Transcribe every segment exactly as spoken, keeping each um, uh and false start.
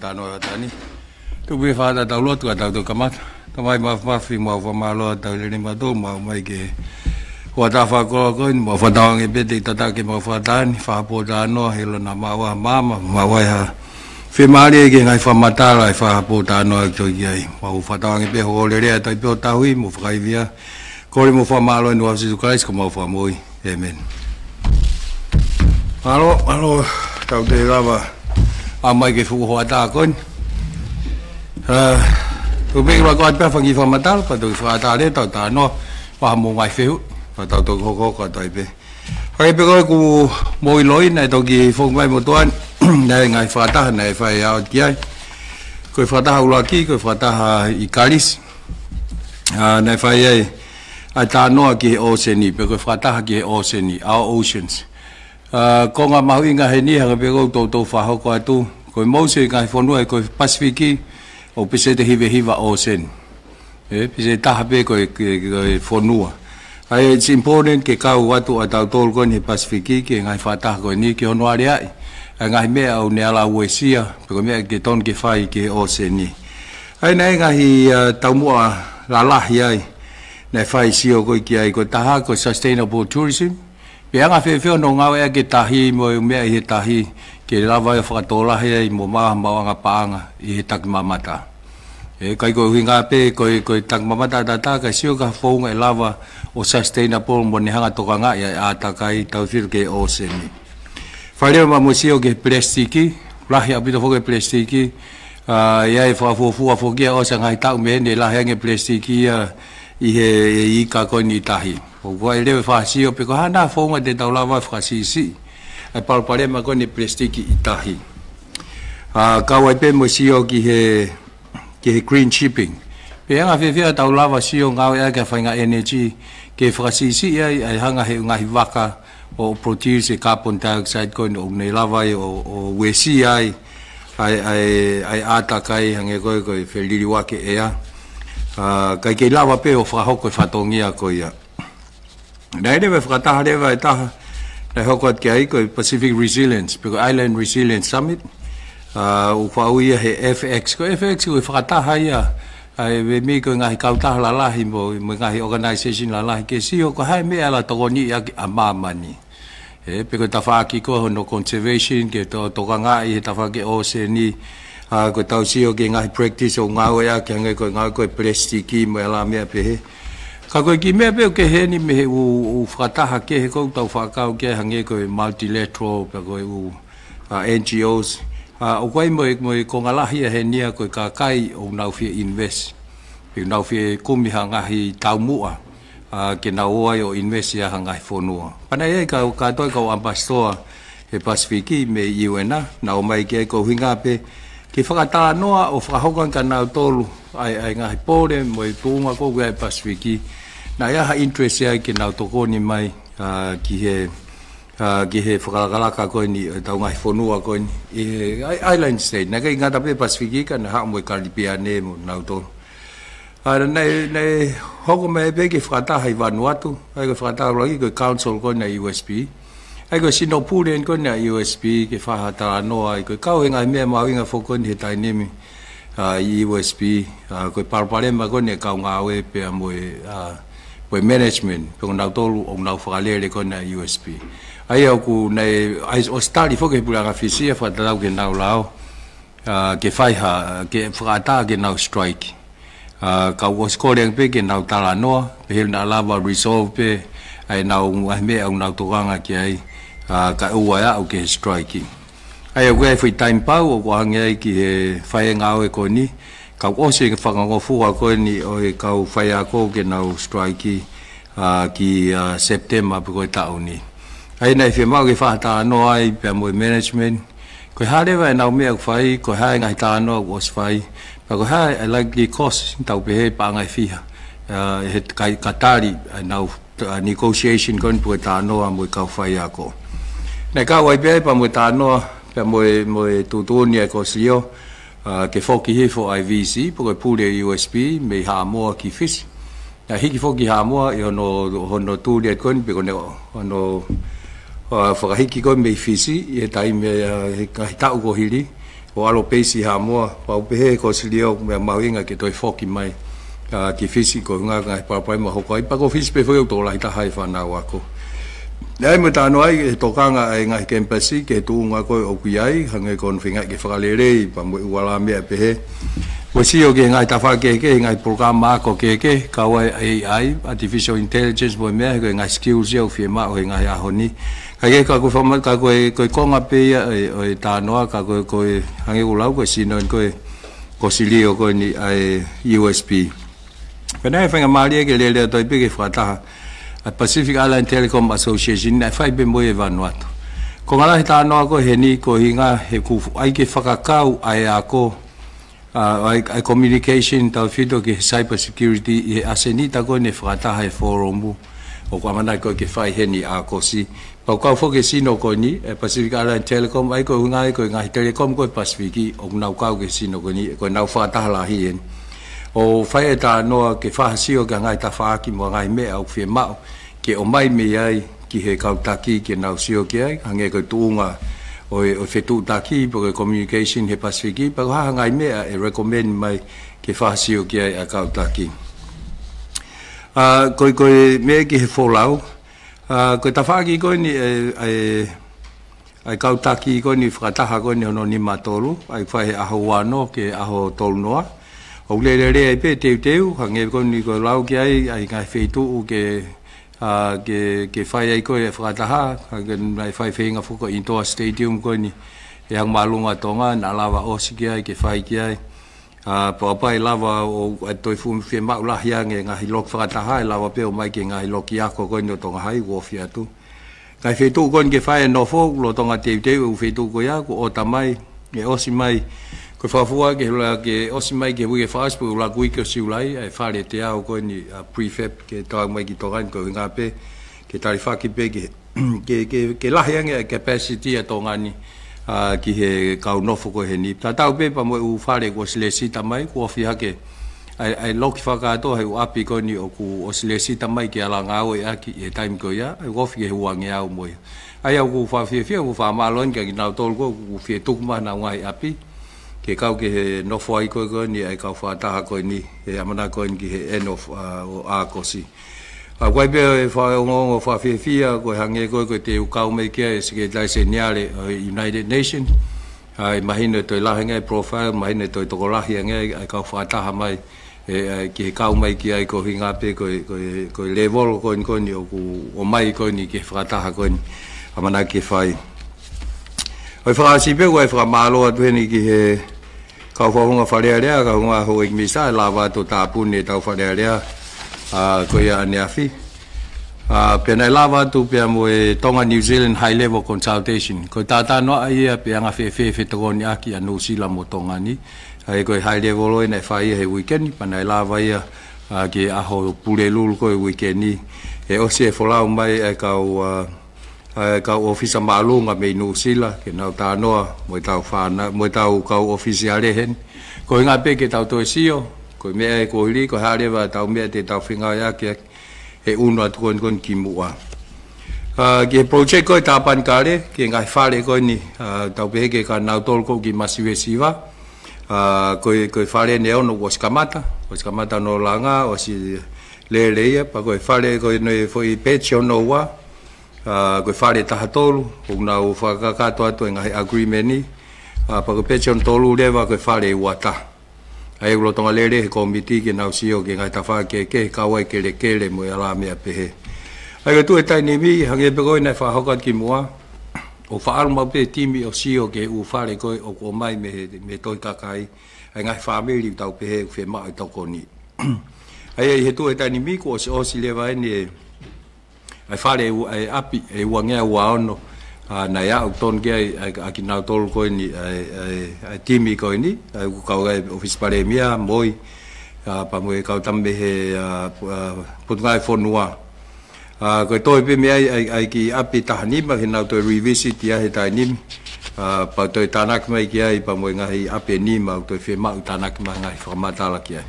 Ano atani. Tuku pē ke tau lotu ka tau toki kamata. Tamai mafimafi, mau fakamālō atu, tau lele matou, mau mai ki he hoʻatā fakakoloa ko eni, mau fakatauange pē te tau tataki ʻemau fakataha ni, fakapōtalanoa, heiʻilo naʻa maʻu ha maama, maʻu ha fiemālie ki he ngaahi fakamatala ʻe fakapōtalanoa atu ki ai. Mau fakatauange pē hoʻo lele ʻa e taipe ʻo tauhi, mau fakaivia. Kole mo fakamālō ʻi he huafa ʻo Sīsū Kalaisi ko homau Fakamoʻui. ʻĒmeni. Mālō, mālō, tau toe lava ʻo aʻu mai ki he fuʻu hoʻatā ko eni. ʻA, tuku pē ke u ʻoatu pē ha fanga kiʻi fakamatala, pea toki fakatale tau talanoa, pea mo e ngaahi fehuʻi, pea tau toki hokohoko atu ai pē. Hangē pē ko ʻeku ʻilo ʻi he naʻe toki foki mai motuʻa ni, naʻe ngaahi fakataha naʻe fai ʻa ʻoku ʻi ai. Ko e fakataha ʻuluaki, ko e fakataha ʻi Kalisi. ʻA, naʻe fai ai ʻa e talanoa ki he ʻōseni, pe ko e fakataha ki he ʻōseni, our oceans. ʻA, konga mahuʻinga heni, hangē pē ko ʻeku toutou fakahoko atu. Ko e mousi ʻo e ngaahi fonua ʻi he Pasifiki, ʻoku peseti ʻe hiva hiva ʻōseni. ʻE, peseti ʻe taha pē ko e, ko e, ko e fonua. ʻA ia, it's important ke kau atu ʻa tautolu ko eni he Pasifiki ki he ngaahi fakataha ko eni ki hono aleaʻi ʻa e ngaahi meʻa ʻoku ne ala uesia, pe ko e meʻa ʻoku totonu ke fai ki he ʻōseni. ʻA ia naʻe ngaahi, ʻa, taumuʻa lalahi ai naʻe fai e sio ko ē ki ai, ko e taha ko e sustainable tourism. Pe ʻe anga fēfē hono ngāueʻaki e tahi mo e meʻa ʻi he tahi ke lava ai ʻo fakatokolahi ai mo maʻu ha maʻuʻanga paʻanga ʻi he takimamata. ʻE, ʻikai ko e ʻuhinga pē ko e, ko e takimamata ʻataʻatā, kae sio ki ha founga ʻe lava ʻo sustainable mo ne hanga ʻo tokangaʻi ʻa e ʻātakai tautefito ki he ʻōseni. Fai leva mo e sio ki he pelesitiki, lahi ʻaupito foki e pelesitiki, ʻa, ʻi ai e fakafuofua foki ia ʻosi ʻa e ngaahi taʻu mei heni ʻe lahi ange e pelesitiki ia ʻi he, ʻi he ika ko eni ʻi tahi. ʻOku ʻi ai leva e fakasio pe ko e hā nai ha founga te tau lava ʻo fakasiʻisiʻi ʻa e palopalema ko eni pelesitiki ʻi tahi. ʻA, kau ai pē mo e sio ki he, ki he green shipping. Pe ʻe anga fēfē ʻetau lava ʻo sio ngāueʻaki ʻa e faʻahinga ʻeneji ke fakasiʻisiʻi ai ʻa e hanga ʻe he ngaahi vaka ʻo produce e carbon dioxide ko eni ʻoku ne lava ai ʻo, ʻo uesia ai ʻa e, ʻa e, ʻa e ʻātakai hangē ko e, ko e feliliuaki e ʻea. ʻA, kae kei lava pē ʻo fakahoko e fatongia ko ia. Naʻe leva e fakataha leva ʻe taha naʻe hoko atu ki ai ko e Pacific Resilience, pe ko e Island Resilience Summit. ʻA, ʻoku faʻu ia he F X, ko e F X ko e fakataha ia ʻa e, ʻa e meimei ko e ngaahi kautaha lalahi mo, mo e ngaahi organization lalahi ke sio ko e hā e meʻa ʻe ala tokoniʻi ʻaki ʻa māmani. ʻE, pe ko e tafaʻaki ko hono conservation ke to-, tokangaʻi he tafaʻaki ʻōseni, ʻa, ko ʻetau sio ki he ngaahi practice ʻoku ngāueʻaki hangē ko e ngāue ko e pelesitiki mo e ʻalā meʻa pehē. Ka ko e kiʻi meʻa pē ʻoku kehe eni mei he ʻū, ʻū fakataha kehe ko ē ʻoku tau fakakau ki ai hangē ko e multilateral pe ko e ʻū, ʻa, N G Os. ʻA, ʻoku ʻi ai mo e, mo e konga lahi ia heni ia ko e kakai ʻoku nau fie invest. Pe ʻoku nau fie kumi ha ngaahi taumuʻa, ʻa, ke nau ō ai ʻo invest ʻi ha ngaahi fonua. Pea naʻe ʻi ai ka, kātoa e kau ambassador he Pasifiki mei he U N naʻa nau ō mai ki ai ko e ʻuhinga pē ke fakatalanoa ʻo fakahoko ange kia nautolu ʻa e, ʻa e ngaahi pole mo e tuʻunga ko ē ʻoku ʻi ai e Pasifiki. Naʻe ʻi ai ha interest ai ke nau tokoni mai, ʻa, ki he, ʻa, ki he fakalakalaka ko eni ʻo ʻetau ngaahi fonua ko eni ʻi he i-, island state. Naʻe ʻikai ngata pē Pasifiki ka naʻe haʻu mo e Kalipiane mo nautolu. ʻA, naʻe, naʻe hoko mai pē ke fakataha ʻi Vanuatu, ʻa ia ko e fakataha ʻuluaki ko e council ko eni ʻa e U S P. ʻA ia ko e sino pule eni ko eni ʻa e U S P ke fakatalanoa ai, ko e kau he ngaahi meʻa mahuʻinga foki ko eni he taimi ni, ʻa, ʻi he U S P, ʻa, ko e palopalema ko eni e kau ngāue pea mo e, ʻa, mo e management, pe ko nautolu ʻoku nau fakalele ko eni ʻa e U S P. ʻA ia ʻoku naʻe, ʻa ia ʻosi tali foki he puleʻanga Fisi ia fakatatau ki heʻenau lao, ʻa, ke fai ha, ke fakaʻatā ke nau strike. ʻA, ka ʻoku ʻosi kole ange pē ke nau talanoa, pehē naʻa lava resolve pē ʻa ʻenau, ʻa e meʻa ʻoku nau tokanga ki ai, ʻa, kae ʻoua ʻe aʻu ki he strike. ʻA ia ʻoku ʻi ai e foʻi taimi pau ʻoku ʻoange ai ki he faiako ko eni, ka ʻoku ʻosi e fakangofua ko eni ʻo e kau faiako ke nau strike, ʻa, ki, ʻa, September pe ko e taʻu ni. ʻA ia naʻe fiemaʻu ke fakatalanoa ai pea mo e management, ko e hā leva ʻenau meʻa ʻoku fai, ko e hā e ngaahi talanoa ʻoku ʻosi fai, pea ko e hā e likely cost, tau pehē paʻanga ʻe fiha, ʻa, he kai-, ka tali ʻenau, ʻa, negotiation ko eni pe ko e talanoa mo e kau faiako. Naʻe kau ai pē pea mo e talanoa, pea mo e, mo e tuʻutuʻuni ʻa e Kōsilio, ʻa, ke foki hifo ʻa e V C, pe ko e pule U S P, mei Haʻamoa ki Fisi. Naʻe hiki foki Haʻamoa ʻi hono, hono tuli atu ko eni pe ko ʻene, hono, ʻa, fakahiki ko eni mei Fisi, ʻi he taimi, ʻa, he ngaahi taʻu kuo hili, ʻo ʻalu peisi Haʻamoa, pau pehē ko Silio meʻa mahuʻinga ke toe foki mai, ā, ki Fisi ko e ʻuhinga ngaahi palopalema ʻoku hoko ai, pea ko Fisi pē foki ʻoku tokolahi taha e fānau ako. Naʻe ʻi ai mo e talanoa ai e tokanga ʻa e ngaahi kemipasi ki he tuʻunga ko ē ʻoku ʻi ai, hangē ko hono feinga ke fakalelei, pea mo e ʻū ala meʻa pehē. Kuo sio ki he ngaahi tafaʻaki kehekehe, ngaahi polokalama ako kehekehe, kau ai ʻa e A I, Artificial Intelligence mo e meʻa, ko e ngaahi skills ia ʻoku fiemaʻu he ngaahi ʻaho ni. Ka ko e, ka ko e fama-, ka ko e, ko e konga pē ia ʻo e, ʻo e talanoa, ka ko e, ko e hangē ko e lau ko e sino eni ko e, ko Silio ko eni ʻa e U S P. Pea naʻe faingamālie ke lele atu ai pē ki he fakataha ʻa e Pacific Island Telecom Association naʻe fai pē mo ia ʻi Vanuatu. Konga lahi e talanoa ko eni ko e ʻuhinga he ʻoku ʻai ke fakakau ʻa e ako, ā, ʻa e, ʻa e communication tautefito ki he cyber security ʻi he ʻasenita ko eni ʻe fakataha he forum ʻoku ʻamanaki ko ē ke fai heni ʻi ʻAokosi. Pea ʻoku kau foki e sino ko eni, ʻa e Pacific Island Telecom, ʻa ia ko e ʻuhinga ia ko e ngaahi telecom ko ē Pasifiki, ʻoku nau kau ki he sino ko eni, ko ʻenau fakataha lahi eni. ʻO fai e talanoa ke fakasio ki he ngaahi tafaʻaki mo e ngaahi meʻa ʻoku fiemaʻu ke ʻomai mei ai ki he kau taki ke nau sio ki ai, hangē ko e tuʻunga ʻo e, ʻo e fetuʻutaki, pe ko e communication he Pasifiki, pe ko e hā ha ngaahi meʻa ʻe recommend mai ke fakasio ki ai ʻa e kau taki. Ā, ko e, ko e meʻa ki he folau, ā, ko e tafaʻaki ko eni ʻa e, ʻa e, ʻa e kau taki ko eni fakataha ko eni hono nima tolu, ʻa ia ʻoku fai he ʻaho ua ono ki he ʻaho tolu noa. ʻOku lele ai pē teuteu, hangē ko eni ko e lau ki ai, ʻa e ngaahi feituʻu ke, ā, ke, ke fai ai ko ē e fakataha, hangē naʻe fai feinga foki ko e indoor stadium ko eni ʻi he Ako Māʻolunga ʻo Tonga, naʻa lava ʻosi ki ai, ke fai ki ai. Ā, pea ʻoku pau ʻe lava ʻo, ʻa e toe fuʻu fiemaʻu lahi ange ngaahi loki fakataha, ʻe lava pē ʻo ʻomai ki he ngaahi loki ako ko eni ʻo Tonga Hai, ʻoku ofi atu. Ngaahi feituʻu ko eni ke fai e nofo, lolotonga teuteu e ʻū feituʻu ko ia, kuo ʻosi mai, ʻe ʻosi mai. Ko e fakafua ke la ke ʻosi mai ki he uike fakaʻosi pe ʻuluaki uike ʻo Siulai, ʻa e fale teau ko eni, ā, prefab ke tau mai ki Tonga ni ko e ʻuhinga pē, ke talifaki pē ke ke, ke, ke lahi ange ʻa e capacity ʻa Tonga ni, ā, ki he kau nofo ko eni. Tatau pē pea mo e ʻū fale kuo ʻosi lēsita mai, kuo ofi hake ʻa e, ʻa e loki fakakātoa he ʻū ʻapi ko eni ʻoku ʻosi lēsita mai ke ala ngāueʻaki he taimi ko ia, ʻa ia ʻoku ofi ki he uangeau mo ia. ʻA ia ʻoku fakafiefia, ʻoku fakamālō ange kia kinautolu ko ē ʻoku fie tuku mai honau ngaahi ʻapi ke kau ki he nofo ai ko ē ko eni ʻa e kau fakataha ko eni, he ʻamanaki ko eni ki he end of, ā, ʻo ʻAokosi. ʻA, ʻoku ʻi ai pē ʻa e fakaongoongo fakafiefia, ko e hangē ko ē, ko e teu kau mai ki ai e Sekelitali Seniale ʻo e United Nations. ʻA, ʻi he mahino ʻe toe lahi ange e profile, mahino ʻe toe tokolahi ange ʻa e kau fakataha mai, ʻe, ʻa, ki he kau mai ki ai ko e ʻuhinga pē ko e, ko e, ko e level ko eni ko eni ʻoku ʻomai ko eni ki he fakataha ko eni ʻamanaki ke fai. ʻOku fakaʻosi pē, ʻoku ou fakamālō atu heni ki he kau fakafofonga Fale Alea, kau ngā houʻeiki minisitā, ʻe lava atu ʻo tāpuni ʻetau Fale Alea, ā, ko ia ʻaneafi. Ā, pea naʻe lava atu pea mo e Tonga New Zealand High Level Consultation. Ko e talanoaʻi ia pe anga fēfē e fetokoniʻaki ʻa Nuʻusila mo Tonga ni. ʻA ia ko e high level ʻo ia naʻe fai ia he uike ni, pea naʻe lava ia, ā, ki he ʻaho Pulelulu ko ē uike ni. ʻE ʻosi e folau mai ʻa e kau, ā, ʻa e kau ʻōfisa māʻolunga mei Nuʻusila, ke nau talanoa mo ʻetau fāna-, mo ʻetau kau ʻōfisiale heni. Ko e ʻuhinga pē ke tau toe sio, ko e meʻa ʻe kuo hili, ko e hā leva ʻetau meʻa te tau fengāueʻaki ʻaki he ʻunu atu ko eni ko eni ki muʻa. Ā, ki he project ko ē Tāpanekale, ki he ngaahi fale ko eni, ā, tau pehē kia kinautolu ko ē ʻoku kiʻi masivesiva. Ā, ko e, ko e fale ʻe ono kuo ʻosi kamata, kuo ʻosi kamata hono langa, ʻosi lele ia, pea ko e fale ko eni foʻi batch hono ua, ā, ko e fale taha tolu, ʻoku nau fakakakato atu e ngaahi agreement ni, ā, pea ko e batch hono tolu leva ko e fale ʻe ua taha. ʻA ia ʻoku lolotonga lele he kōmiti ke nau sio ki he ngaahi tafaʻaki kehekehe kau ai e kelekele mo e ala meʻa pehē. ʻA ia ko e tuʻu he taimi ni, hangē pē ko ē naʻe fakahoko atu ki muʻa, ʻoku faʻa ʻalu maʻu pē timi ʻo sio ki he ʻū fale ko ē ʻoku ʻomai mei he, mei he Tohi Kakai, ʻa e ngaahi fāmili ʻoku tau pehē ʻoku fiemaʻu e tokoni. ʻA ia ʻi he tuʻu he taimi ni kuo ʻosi, ʻosi leva eni e ʻa e fale ʻe u-, ʻa e ʻapi ʻe uangeau ua ono, ā, naʻe aʻu tonu ki ai, ʻa e, ʻa kinautolu ko eni, ʻa e, ʻa e, ʻa e timi ko eni, ʻa ia ʻoku kau ai ʻa e ʻŌfisi Palēmia, MOI, ā, pea mo e kau tama mei he, ā, pu-, ā, Potungāue Fonua. Ā, ko e toe pē mei ai, ʻa e, ʻa e kiʻi ʻapi ʻe taha nima, ke nau toe revisit ia he taimi ni, ā, pea toe tānaki mai ki ai, pea mo e ngaahi ʻapi ʻe nima, ʻoku toe fiemaʻu tānaki mai ngaahi fakamatala ki ai.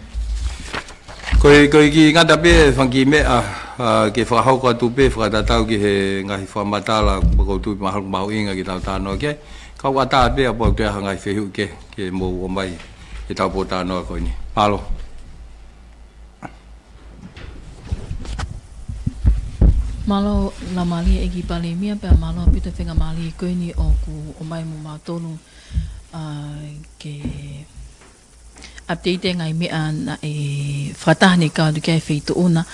Ko e, ko e kiʻi ngata pē e fanga kiʻi meʻa, ā, ke fakahoko atu pē fakatatau ki he ngaahi fakamatala, pea ʻoku ou tui mahalo ʻoku mahuʻinga ke tau talanoa ki ai. Kau ʻatā pē ʻa pau te aha ngaahi fehuʻi ke, ke mou ʻomai he tau pōtalanoa ko eni. Mālō. Mālō Lāmālie ʻEiki Palēmia, pea mālō ʻaupito faingamālie ko eni ʻoku ʻomai mo mautolu, ʻa, ke update e ngaahi meʻa naʻe fakataha ni kau atu ki ai feituʻu na.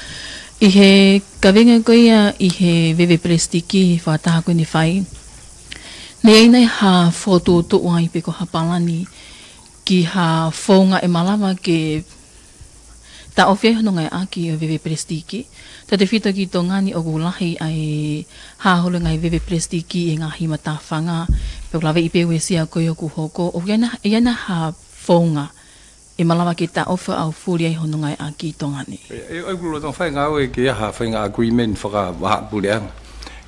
ʻI he kaveinga ko ia ʻi he veve palesitiki fakataha ko eni fai. Naʻe ʻi ai nai ha fokotuʻutuʻu ai pe ko ha palani ki ha founga ʻe malava ke taʻofi ai hono ngāueʻaki ʻo e veve palesitiki. Tautefito ki Tonga ni ʻoku lahi ʻa e hā holo e ngaahi veve palesitiki ʻi he ngaahi matāfanga. Pea ʻoku laveʻi pē ʻa e uesia ko ia ʻoku hoko. ʻOku ʻi ai nai, ʻi ai nai ha founga ʻe malava ke taʻofi ʻo fuli ai hono ngāueʻaki ʻi Tonga ni. ʻE, ʻe, ʻoku lolotonga fai ngāue ke ʻi ai ha faʻahinga agreement fakavahaʻapuleʻanga.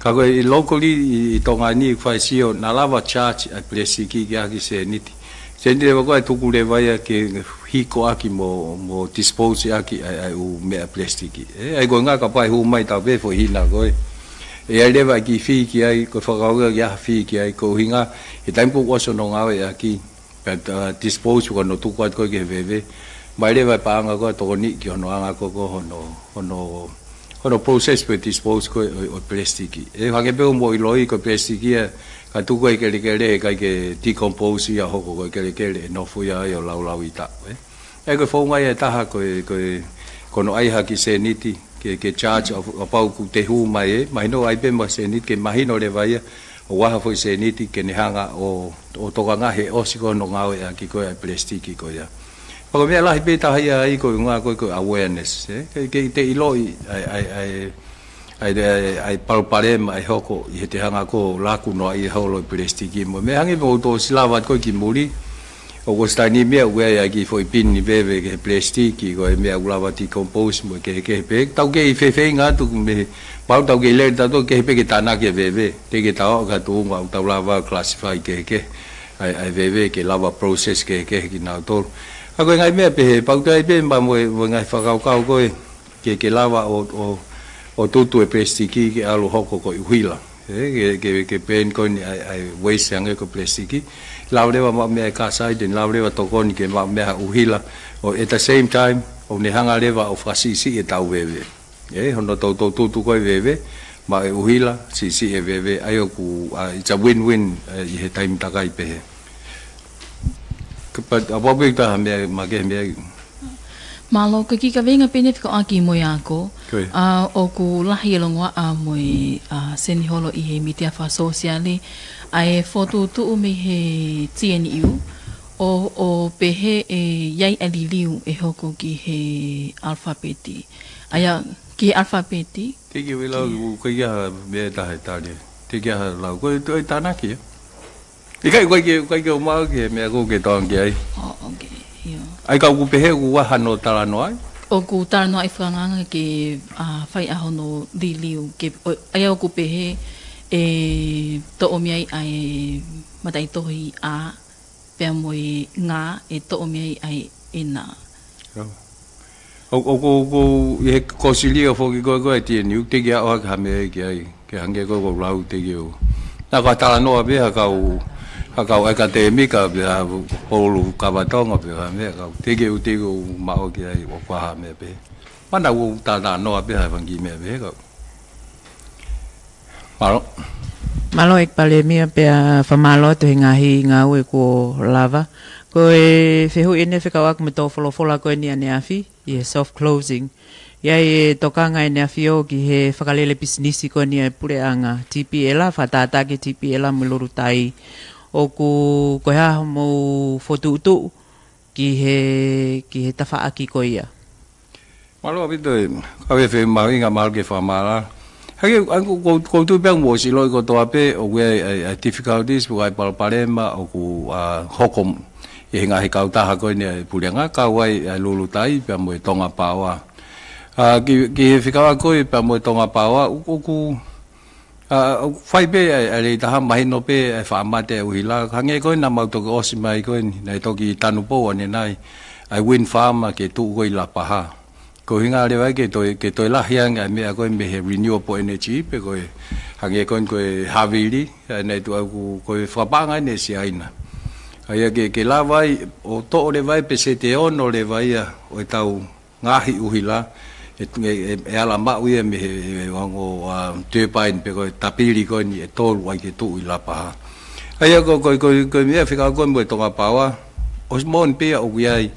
Ka ko e ʻi locally ʻi, ʻi Tonga ni ʻoku fai sio naʻa lava charge ʻa e palesitiki ke ʻaki sēniti. Sēniti leva ko ē ʻe tuku leva ia ke hiko ʻaki mo, mo dispose ʻaki ʻa e, ʻa e ʻū meʻa palesitiki. ʻE, ʻa ia ko e ʻuhinga kapau ʻe hū mai tau pē foʻi hina ko ē. ʻE ʻi ai leva ʻa e kiʻi fee ki ai, ko e fakakaukau ke ʻi ai ha fee ki ai, ko e ʻuhinga, he taimi ko ē ʻoku ʻosi hono ngāueʻaki, pea, ʻa, dispose ko hono tuku atu ko ē ki he veve. Mai leva e paʻanga ko ē ʻo tokoni ki hono anga ko ē ko hono, hono, hono process pe dispose ko ē ʻo, ʻo palesitiki. ʻE hangē pē ʻoku mou ʻiloʻi ko e palesitiki ia ka tuku ai kelekele ʻe ʻikai ke decompose ia hoko ko e kelekele ʻe nofo ia ai ʻo laulau ʻi taʻu, ē. ʻE ko e founga ia ʻe taha ko e, ko e, ko hono ʻai ha kiʻi sēniti ke, ke charge ʻo, ʻo kapau ʻoku te hū mai ē, mahino ʻai pē mo e sēniti ke mahino leva ia ʻoku ʻi ai ha foʻi sēniti ke ne hanga ʻo, ʻo tokanga he ʻosi ko ē hono ngāueʻaki ko ē ʻa e palesitiki ko ia. Pea ko e meʻa lahi pē taha ia ai ko e ʻuhinga ko ē ko e awareness, ē? Ke, ke te ʻiloʻi ʻa e, ʻa e, ʻa e, ʻa e, ʻa e, ʻa e palopalema ʻe hoko ʻi heʻete hanga ko ē ʻo laku noaʻia holo e palesitiki mo e meʻa hangē pē ʻoku tau ʻosi lava atu ko ē ki muli. ʻOku ʻosi taimi ni meʻa ʻoku ʻi ai ʻa e kiʻi foʻi pini veve ki he palesitiki, ko e meʻa ʻoku lava decompose mo e kehekehe pē. Tau kei fefeinga atu mei, pau tau kei lele tautolu kehe pē ke tānaki e veve. Teʻeki ke tau aʻu ki ha tuʻunga ʻoku tau lava classify kehekehe ʻa e, ʻa e veve ke lava process kehekehe kinautolu. Ka ko e ngaahi meʻa pehē, pau te ʻai pē ma mo e, mo e ngaahi fakakaukau ko ē ke, ke lava ʻo, ʻo, ʻo tutu e palesitiki ke ʻalu hoko ko e ʻuhila. Ē, ke, ke, ke ban ko eni ʻa e, ʻa e waste hangē ko e palesitiki. Lava leva maʻu meʻa e kasai, then lava leva tokoni ke maʻu meʻa ha ʻuhila. ʻO at the same time, ʻoku ne hanga leva ʻo fakasiʻisiʻi e tau veve. Ē, hono toutou tutu ko ē veve, maʻu e ʻuhila, siʻisiʻi e veve, ʻa ia ʻoku, ʻa, it's a win-win, ē, ʻi he taimi takai pehē. Ka pa, ʻa pau pē ʻe ʻi ai ha meʻa, makehe meʻa. Mālō, ko e kiʻi kaveinga pē eni fekauʻaki mo e ako. Ko ia. ʻA, ʻoku lahi e longoaʻa mo e, ʻa, sēniti holo ʻi he mītia fakasōsiale, ʻa e fokotuʻutuʻu mei he T N U, ʻo, ʻo pehē ʻe ʻi ai ʻa e liliu ʻe hoko ki he ʻalafapeti. ʻA ia, ki he ʻalafapeti. Teʻeki ai lau, ko ia meʻa ʻe taha ʻe tali. Teʻeki ai lau, ko e, ko e tānaki, ē? ʻIkai, ʻikai ke, ʻikai ke u maʻu ki he meʻa ko ē ke tokanga ki ai. Oh, okay. ʻIo. ʻA ia ka ʻoku pehē ʻoku ʻi ai hano talanoa ai? ʻOku talanoaʻi fakangaanga ke, ʻa, fai ʻa hono liliu ke, ʻo, ʻa ia ʻoku pehē ʻe toʻo mei ai ʻa e mataʻitohi A, pea mo e N, ʻe toʻo mei ai ʻa e N. ʻIo. ʻO, ʻo, ʻo, ʻo, ʻi he kōsilio foki ko ē ko ē ʻa e T N U, teʻeki ai ʻohake ha meʻa ki ai, ke hangē ko ē ʻoku lau teʻeki ai. Naʻa ko e talanoa pē ha kau, ha kau ʻekatēmika pē ha polu kava Tonga pē ha meʻa kau, teʻeki ai, teʻeki ai maʻu ki ai ʻoku ʻi ai ha meʻa pē. Mana ʻoku talanoa pē ha fanga kiʻi meʻa pē kau. Mālō. Mālō ʻEiki Palēmia pea fakamālō atu he ngaahi ngāue kuo lava. Ko e fehuʻi eni fekauʻaki mo e tō folofola ko eni ʻaneafi, ʻi he soft closing. ʻI ai e tokanga ʻEne ʻAfio ki he fakalele pisinisi ko eni ʻa e puleʻanga T P L, fakatātā ki he T P L mo Lulutai. ʻOku, ko e hā hoʻomou fokotuʻutuʻu ki he, ki he tafaʻaki ko ia. Mālō ʻaupito e kaveinga mahuʻinga, mālō ki he fakamālō. Hangē, ʻa, ko, ko, ʻoku ou tui pē ʻoku mou ʻosi ʻiloʻi kotoa pē ʻoku ʻi ai, ʻa e, ʻa e difficulties, ʻoku ʻi ai e palopalema ʻoku, ʻa, hoko ʻi he ngaahi kautaha ko eni ʻa e puleʻanga, kau ai ʻa e Lulutai pea mo e Tonga Power. ʻA, ki, ki he fekauʻaki ko ē pea mo e Tonga Power, ʻo, ʻoku ʻA, ʻoku fai pē ʻa e, ʻa e lelei taha, mahino pē ʻa e faʻa mate ʻa e ʻuhila. Hangē ko ē naʻa mau toki ʻosi mai ko ē ni, naʻe toki tanupou ʻanenai ʻa e wind farm ke tuʻu ko ē ʻi Lapaha. Ko e ʻuhinga leva ia ke toe, ke toe lahi ange ʻa e meʻa ko ē mei he renewable energy, pe ko e Hangē ko eni ko e havili, ʻa ē naʻe tuʻu ai ko e fakapaʻanga ʻeni ʻe Siaina. ʻA ia ke, ke lava ai, ʻo toʻo leva ai peseti ʻe ono leva ia ʻo ʻetau ngaahi ʻuhila, ʻe, ʻe, ʻe, ʻe ala maʻu ia mei he, he, he ongo, ʻa, turbine pe ko e tapili ko eni ʻe tolu ʻai ke tuʻu ʻi Lapaha. ʻA ia ko, ko, ko, ko e meʻa fekau ko eni mo e Tonga Power, ʻosi moʻoni pē ia ʻoku ʻi ai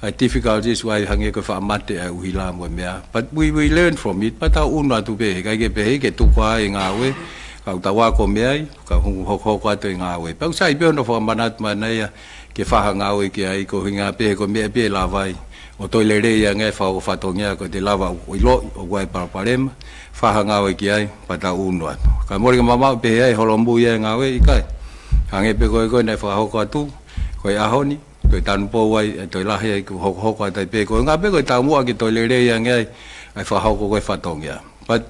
ʻa e difficulties ʻoku ʻi ai hangē ko e faʻa mate ʻa e ʻuhila mo e meʻa. But we, we learn from it, pea tau ʻunu atu pē, ʻikai ke pehē ke tuku ai e ngāue, ka ʻoku tau ako mei ai, ka hu-, hokohoko atu e ngāue. Pea ʻoku sai pē hono fakamanatu mai ʻana ia ke fai ha ngāue ki ai, ko e ʻuhinga pē he ko e meʻa pē ʻe lava ai ʻo toe lelei ange e fakahoko fatongia, ko ʻete lava ʻo ʻiloʻi ʻoku ʻi ai e palopalema, fai ha ngāue ki ai, pea tau ʻunu atu. Ka mole ke mamaʻo pē ʻe holomui e ngāue, ʻikai. Hangē pē ko e ko ē naʻe fakahoko atu, ko e ʻaho ni, toe tanupou ai, ʻe toe lahi ai, ko e hokohoko atu ai pē, ko e ʻuhinga pē ko e taumuʻa ke toe lelei ange ai ʻa e fakahoko ko ē fatongia. But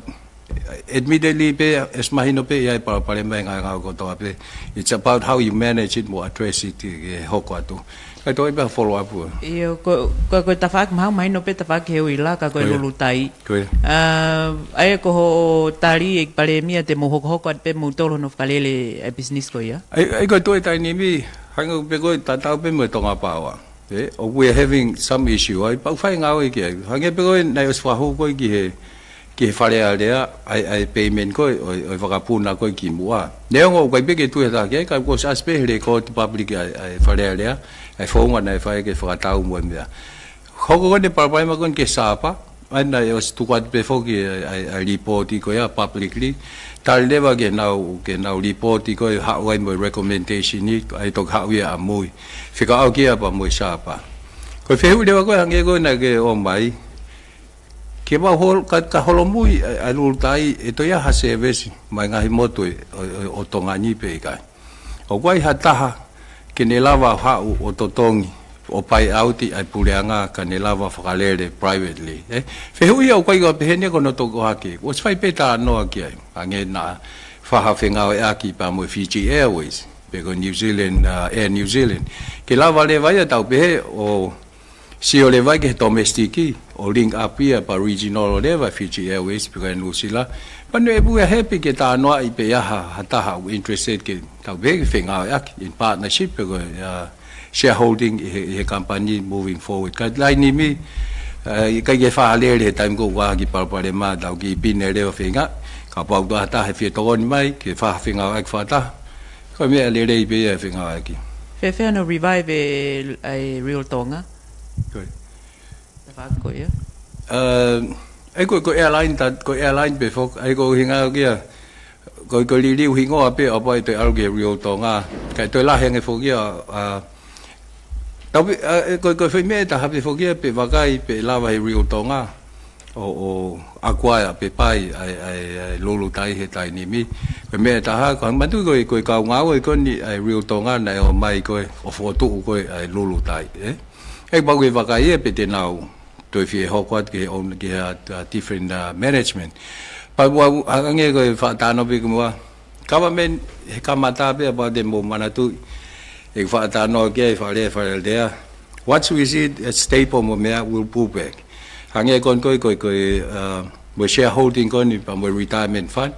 admittedly pē, ʻosi mahino pē ʻi ai e palopalema ʻi he ngaahi ngāue kotoa pē. It's about how you manage it mo address it ke hoko atu. Kae toe pē ha follow up. ʻIo, ko, ko, ko e tafaʻaki mahalo mahino pē tafaʻaki he ʻuhila ka ko e Ko ia. lulutai. Ko ia. ʻA, ʻa ia ko hoʻo tali ʻEiki Palēmia te mou hokohoko atu pē moutolu hono fakalele e business ko ia. ʻA ia, ʻa ia ko e toe taimi ni, hangē pē ko e tatau pē mo e Tonga Power. ʻE, ʻoku we are having some issue, ʻa ia, pea ʻoku fai ngāue ki ai. Hangē pē ko ē, naʻe ʻosi fakahū ko ē ki he, ki he Fale Alea, ʻa e, ʻa e payment ko ē, ʻo e, ʻo e vakapuna ko ē kimuʻa. Neongo ʻoku ʻikai pē ke tui ha taha ki ai, ka kuo ʻosi ʻasi pē he lēkooti public ʻa e, ʻa e Fale Alea, ʻa e founga naʻe fai ke fakatau mo e meʻa. Hoko ko eni e palopalema ko eni ki he Sapa, ʻa ia naʻe ʻosi tuku atu pē foki ʻa e, ʻa e, ʻa e lipooti ko ia publicly. Tali leva ke nau, ke nau lipooti ko ē haʻu ai mo e recommendation ni, ʻa ia toki haʻu ia ʻamui. Fekauʻaki ia pea mo e Sapa. Ko e fehuʻi leva ko ē hangē ko ē naʻa ke ʻomai. Ke mau hol-, ka, ka holomui ʻa e, ʻa e lulutai ʻe toe ʻi ai ha service mei he ngaahi motu ʻo, ʻo, ʻo Tonga ni pe ʻikai. ʻOku ʻi ai ha taha ke ne lava haʻu ʻo totongi ʻo pay out ʻa e puleʻanga ka ne lava fakalele privately, ē? Fehuʻi ia ʻoku ʻikai ke pehē ni ko hono toki ʻohake. ʻOsi fai pē talanoa ki ai. Hangē naʻa fai ha fengāueʻaki pea mo e Fiji Airways, pe ko e New Zealand, uh, Air New Zealand. Ke lava leva ia tau pehē ʻo sio leva ki he domestic, ʻo link up ia pea regional leva Fiji Airways, pe ko e New Zealand. Pea naʻe pehē ʻe he pē ke talanoaʻi pē ʻa ha, ha taha ʻoku interested ke tau pehē ke fengāueʻaki in partnership pe ko e, uh, shareholding ʻi he, ʻi he company moving forward. Ka taimi ni, uh, ʻikai ke fakalele he taimi ko ē ʻoku ʻi ai ha kiʻi palopalema tau kiʻi pine leva feinga. Kapau ʻoku ʻi ai ha taha ʻe fie tokoni mai, ke fai ha fengāueʻaki fakataha. Ko e meʻa lelei pē ia e fengāueʻaki. Fēfē hono revive e, ʻa e Real Tonga? Ko e. Tafaʻaki ko ia. Uh, ʻa ia ko, ko e airline ta, ko e airline pē foki, ʻa ia ko e ʻuhinga ko ia, ko, ko e liliu hingoa pē ʻo pau ʻe toe ʻalu ki he Real Tonga. Kae toe lahi ange foki ia, uh, tau pē, uh, ʻe ko, ko e foʻi meʻa ʻe taha pē foki ia pe vakai pe lava he Real Tonga ʻo, ʻo acquire pe pai ʻa e, ʻa e, ʻa e lulutai he taimi ni. Ko e meʻa ʻe taha, ko e manatuʻi ko e, ko e kau ngāue ko eni ʻa e Real Tonga naʻe ō mai ko ē ʻo fokotuʻu ko ē ʻa e lulutai, ē? ʻE pau ke vakai ia pe te nau toe fie hoko atu ki he own, ki he, uh, different, uh, management. Pea ʻoku, ʻa, hangē ko e fakatalanoa pē kimuʻa. Government, he kamata pē ʻa pau te mou manatuʻi. ʻE fakatalanoa ki ai, fakalea, fakalea. Once we see it stable mo e meʻa, we'll pull back. Hangē ko eni ko e, ko e, ko e, uh, mo e shareholding ko eni pea mo e retirement fund.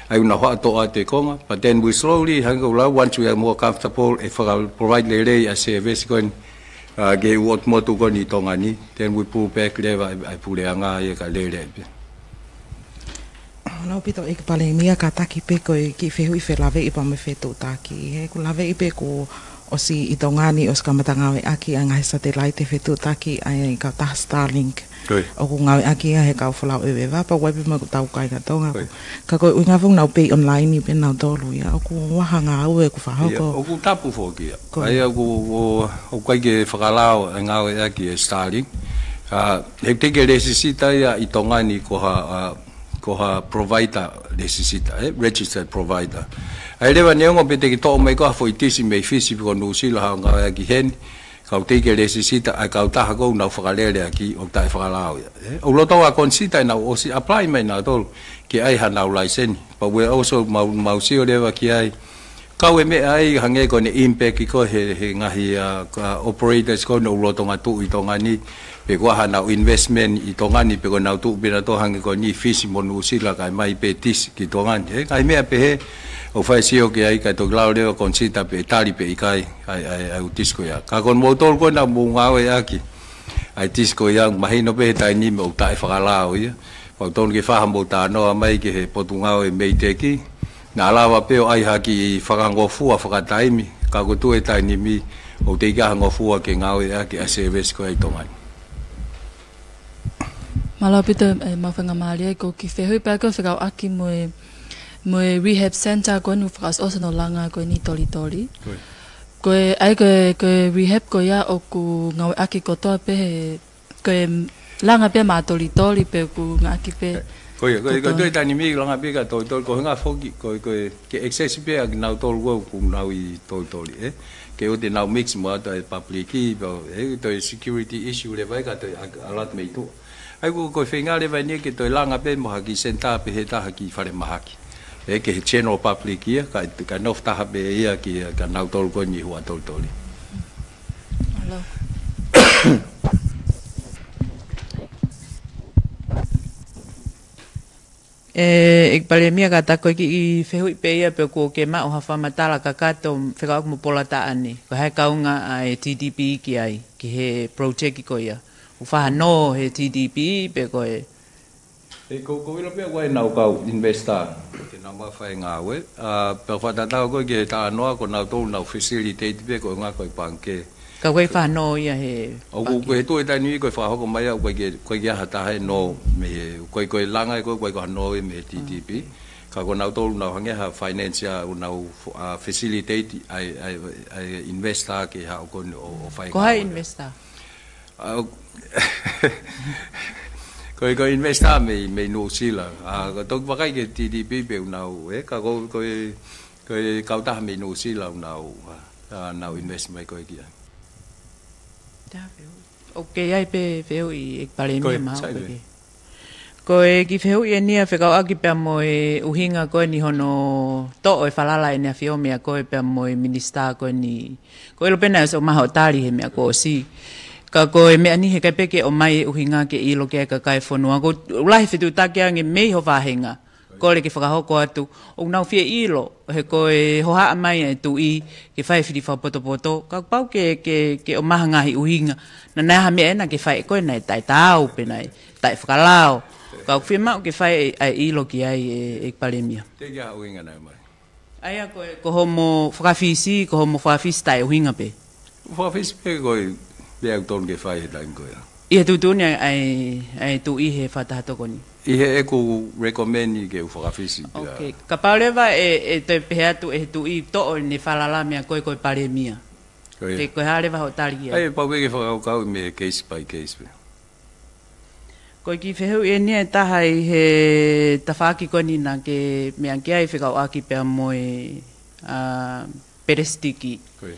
ʻA ia ʻoku nau faʻa toʻo atu e konga. But then we slowly, hangē ko e lau, once we are more comfortable, ʻe faka-provide lelei ʻa e service ko eni, uh, ki he ʻū ʻotu motu ko eni ʻi Tonga ni. Then we pull back leva ʻa e, ʻa e puleʻanga ia ka lele pē. Mālō ʻaupito ʻEiki Palēmia, kātaki pē ko e kiʻi fehuʻi felāveʻi pea mo e fetuʻutaki. He ʻoku laveʻi pē kuo ʻosi ʻi Tonga ni ʻosi kamata ngāueʻaki ʻa e ngaahi satellite fetuʻutaki ʻa e kautaha Starlink. Ko ia. ʻOku ngāueʻaki ia he kau folau ʻeveʻeva, pea ʻoku ʻi ai pē mo ʻetau kāinga Tonga. Ko ia. Ka ko e ʻuhinga foki ʻoku nau pay online pē nautolu ia. ʻOku ʻi ai ha ngāue ʻoku fakahoko. Ia, ʻoku tapu foki ia. Ko ia. ʻA ia ʻoku, ʻoku, ʻoku ʻikai ke fakalao e ngāueʻaki e Starlink. ʻA, he ʻoku teʻeki ke lēsisita ia ʻi Tonga ni ko ha, ʻa, ko ha provider lēsisita, ē, registered provider. ʻA ia leva neongo pe te ke toʻo mai ko ha foʻi tisi mei Fisi pe ko Nuʻusila haʻo ngāueʻaki heni, ka ʻoku teʻeki ke lēsisita ʻa e kautaha ʻoku nau fakalele ʻaki ʻoku taʻe fakalao ia, ē. ʻOku lolotonga consider ʻenau ʻosi apply mai nautolu ke ʻai hanau license. But we also mau, mau sio leva ki ai, kau e meʻa ai hangē ko ʻene impact ko ē he, he ngaahi, ʻa, ka operators ko ē ʻoku lolotonga tuʻu ʻi Tonga ni, Pe ko e hā ʻenau investment ʻi Tonga ni, pe ko ʻenau tuʻu pē ʻenautolu hangē ko eni Fisi mo Nuʻusila kae ʻomai pē tisi ki Tonga ni. Ē, ngaahi meʻa pehē, ʻoku fai e sio ki ai kae toki lava leva ʻo consider pe ʻe tali pe ʻikai ʻa e, ʻa e, ʻa e ʻū tisi ko ia. Ka ko kimoutolu ko ena ʻoku mou ngāueʻaki ʻa e tisi ko ia, mahino pē he taimi ni ʻoku taʻefakalao ia. Pea ʻoku totonu ke fai haʻamou talanoa mai ki he Potungāue MEIDECC, naʻa lava pē ʻo ʻai ha kiʻi fakangofua fakataimi, ka ko e tuʻu he taimi ni ʻoku teʻeki ai ha ngofua ke ngāueʻaki ʻa e service ko ia ʻi Tonga ni. Mālō ʻaupito, ē, Mafiona Malia, ko e kiʻi fehuʻi pē ko e fekauʻaki mo e, mo e rehab center ko eni ʻoku fakaʻosiʻosi hono langa ko eni ʻi Tolitoli. Ko ia. Ko e, ʻa e, ko e, ko e rehab ko ia ʻoku ngāueʻaki kotoa pē he, ko e langa pē maʻa Tolitoli pe ʻoku ngāueʻaki pē. Ko ia, ko ia, ko e kotoa. Tuʻu he taimi ni langa pē kia Tolitoli, ko e ngaahi foki, ko e, ko e, ke access pē ʻa kinautolu ko ē ʻoku nau ʻi Tolitoli, ē. Ke ʻoua te nau mix mo e ʻū public, pea, ē, toe security issue leva ia ka toe a-, alert mei tuʻa. ʻA ia ko e, ko e feinga leva eni ke toe langa pē mo ha kiʻi center pē he taha kiʻi falemahaki. Ē, ki he general public ia, kae, kae nofo taha pē ia ki, kia nautolu ko eni ʻi Huʻatolitoli. Mālō. ʻE, ʻEiki Palēmia, kātaki ko e kiʻi fehuʻi pē ia pe ʻoku ke maʻu ha fakamatala kakato fekauʻaki mo Polataʻane. Ko e hā e kaunga ʻa e T D P ki ai, ki he project ko ia. ʻOku fakahā ʻe he T D P pe ko e. ʻE, ko, ko e ʻilo pē ʻoku ʻi ai ʻenau kau investor, ke nau maʻu ha faʻahinga ngāue. ʻA, pea fakatatau ko ē ki he talanoa ko nautolu naʻa nau facilitate pē ko e ngāue ko e pangikē. Ka ʻoku ʻikai fakahā ia he pangikē. ʻOku, ko e tuʻu he taimi ni ko e fakahoko mai ʻa, ʻoku ʻikai ke, ʻoku ʻikai ke ʻi ai ha taha ʻe nō mei he, ʻoku ʻikai ko e langa ē ko ē, ʻoku ʻikai ko ha nō ia mei he T D P. Ka ko nautolu naʻa nau hangē ha financier, ʻo nau, ʻa, facilitate ʻa e, ʻa e, ʻa e investor ke haʻu ko eni ʻo, ʻo fai ngāue. Ko hai investor? ʻA, ko e, ko e investor mei, mei Nuʻusila. ʻA, ko e toki vakai ki he T D P pe ʻoku nau, ē, ka ko, ko e, ko e kautaha mei Nuʻusila ʻoku nau, ʻa, ʻa, nau invest mai ko ē ki ai. Taha fehuʻi. ʻOku ʻi ai pē fehuʻi, ʻEiki Palēmia, ko e, maʻu sai pē pē. Ko e kiʻi fehuʻi eni ia fekauʻaki pea mo e ʻuhinga ko eni hono toʻo e falala ʻEne ʻAfio meia koe pea mo e minisitā ko eni. Ko e ʻilo pē naʻe ʻosi ʻomai hoʻo tali he meʻa kuo ʻosi. Ka ko e meʻa ni he ʻikai pē ke ʻomai e ʻuhinga ke ʻilo ki ai e kakai e fonua. ʻOku lahi e fetuʻutaki ange mei ho vāhenga. Kole ke fakahoko atu. ʻOku nau fie ʻilo, he ko e hohaʻa mai ʻa e tuʻi, ke fai e fili fakapotopoto. Kapau ke, ke, ke ʻomai ha ngaahi ʻuhinga. Naʻa, naʻe ʻi ai ha meʻa ena ke fai ʻe koe naʻe taʻetaau pe naʻe taʻefakalao. Ka ʻoku fiemaʻu ke fai e, ʻa e ʻilo ki ai ʻe, ʻEiki Palēmia. Teʻeki ai ha ʻuhinga naʻe ʻomai. ʻA ia ko e, ko hoʻomo fakafisi, ko hoʻomo fakafisi taʻeʻuhinga pē. Fakafisi pē ko e meʻa ʻoku totonu ke fai he taimi ko ia. ʻI he tuʻutuʻuni ʻa e, ʻa e, ʻa e tuʻi he fakataha tokoni. ʻI heʻeku recommend ke u fakafisi pē. Ok. Kapau leva ʻe, ʻe toe pehē atu ʻe he tuʻi toʻo ʻene falala meia koe ko e Palēmia. Ko ia. Pe ko e hā leva hoʻo tali ia? ʻA ia, pau pē ke fakakaukau mei he case by case pē. Ko e kiʻi fehuʻi eni ia ʻe taha ʻi he tafaʻaki ko eni naʻa ke meʻa ki ai fekauʻaki pea mo e, ʻa, pelesitiki. Ko ia.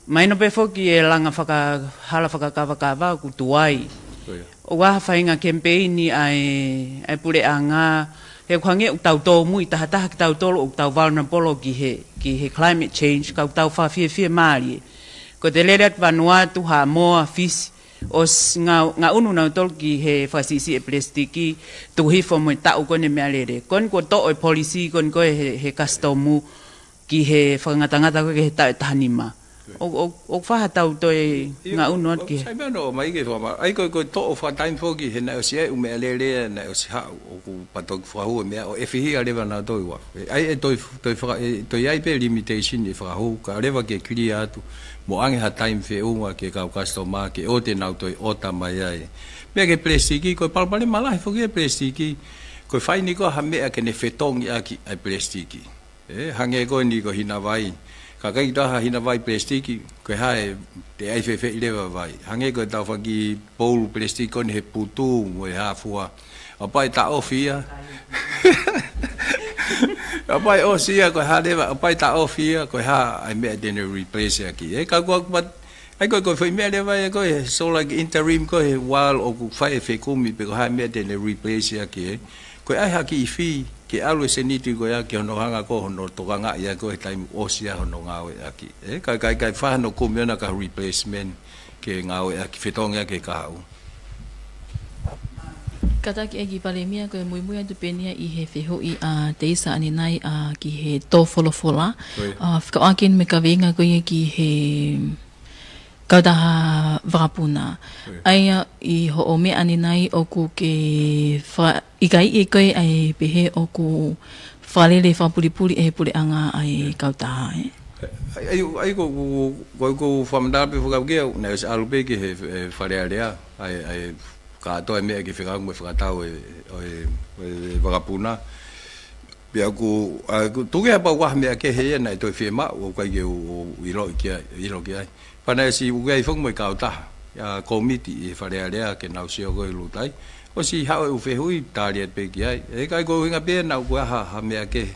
Mahino pē foki e langa faka-, hala fakakavakava ʻoku tuai. Ko ia. ʻOku ʻi ai ha faʻahinga kemipeini ʻa e, ʻa e puleʻanga, he ʻoku hangē ʻoku tau tōmui tahataha kitautolu ʻoku tau vulnerable ki he, ki he climate change, ka ʻoku tau fakafiefia mālie. Ko ʻete lele atu Vanuatu, Haʻamoa, Fisi, ʻosi ngā-, ngaʻunu nautolu ki he fakasiʻisiʻi e pelesitiki, tuku hifo mo e taʻu ko eni e meʻalele. Ko eni kuo toʻo e polisī ko eni ko ē he, he kasitomu ki he fakangatangata ko ē ki he taʻu ʻe taha nima. ʻO, ʻo, ʻoku faʻa tau toe ngaʻunu atu ki he. Sai meʻa naʻe ʻomai ke fakama-, ʻa ia ko e, ko e toʻo fakataimi foki he naʻe ʻosi ʻi ai e ʻū meʻalele naʻe ʻosi haʻu, ʻoku pau toki fakahū e meʻa ʻo ʻefihia leva nautolu ʻi uafu. ʻA ia ʻe toe, toe faka-, ʻe toe ʻi ai pē limitation ʻi he fakahū, kae ʻoua leva ke clear atu mo ʻoange ha taimi feʻunga ki he kau customer ke ʻoua te nau toe ʻota mai ai. Meʻa ki he pelesitiki, ko e palopalema lahi foki e pelesitiki, ko e faini ko ha meʻa ke ne fetongi ʻaki ʻa e pelesitiki. Ē, hangē ko eni ko e hina vai. Ka ʻikai ke toe ʻi ai ha hina vai pelesitiki, ko e hā e, te ʻai fēfeʻi leva e vai. Hangē ko e tau fanga poulu pelesitiki ko eni he putu mo e hā fua. ʻApē taʻofi ia. ʻApē ʻosi ia ko e hā leva, ʻapē taʻofi ia ko e hā ʻa e meʻa te ne replace ʻaki. Ē, ka ko e, but ʻA ia ko e, ko e foʻi meʻa leva ia ko e, so like interim ko e while ʻoku fai e fekumi pe ko e hā e meʻa te ne replace ʻaki ē. Ko e ʻai ha kiʻi fee, ke ʻalu e sēniti ko ia ki hono hanga ko hono tokangaʻi ia ko e taimi ʻosi ia hono ngāueʻaki. Ē, kae, kae, kae fai hano kumi ʻona ka replacement. ke ngāueʻaki fetongi ʻaki e kahaʻu. Kātaki ʻEiki Palēmia, ko e muimui atu pē ʻeni ia ʻi he fehuʻi ʻa Teisa ʻanenai ʻa ki he tō folofola. ʻOi. ʻA, fekauʻaki mo e kaveinga ko ia ki he kautaha vakapuna. ʻOi. ʻA ia ʻi hoʻo meʻa ʻanenai ʻoku ke fa-, ʻikai ʻe koe ʻa e pehē ʻoku fakalele fakapulipuli ʻe he puleʻanga ʻa e kautaha, ē? ʻAi, ʻai, ʻai ko, ko, ko, ko fakamatala pē fakauke au, naʻe ʻosi ʻalu pē ki he, e, Fale Alea, ʻai, ʻai, kātoa e meʻa ke fekauʻaki mo e fakatau e, ʻo e, ʻo e vakapuna. Pea ʻoku, ʻa, ʻoku tuku ia pau ha meʻa kehe ia naʻe toe fiemaʻu, ʻoku ʻikai ke u, u ʻilo ki ai, ʻilo ki ai. Pea naʻe ʻosi ʻuke ai foki mo e kautaha, ʻa, kōmiti ʻi he Fale Alea ke nau sio ko e lutai. ʻOsi haʻu e ʻū fehuʻi, tali atu pē ki ai. ʻE ʻikai ko e ʻuhinga pē naʻa ʻoku ʻi ai ha, ha meʻa kehe,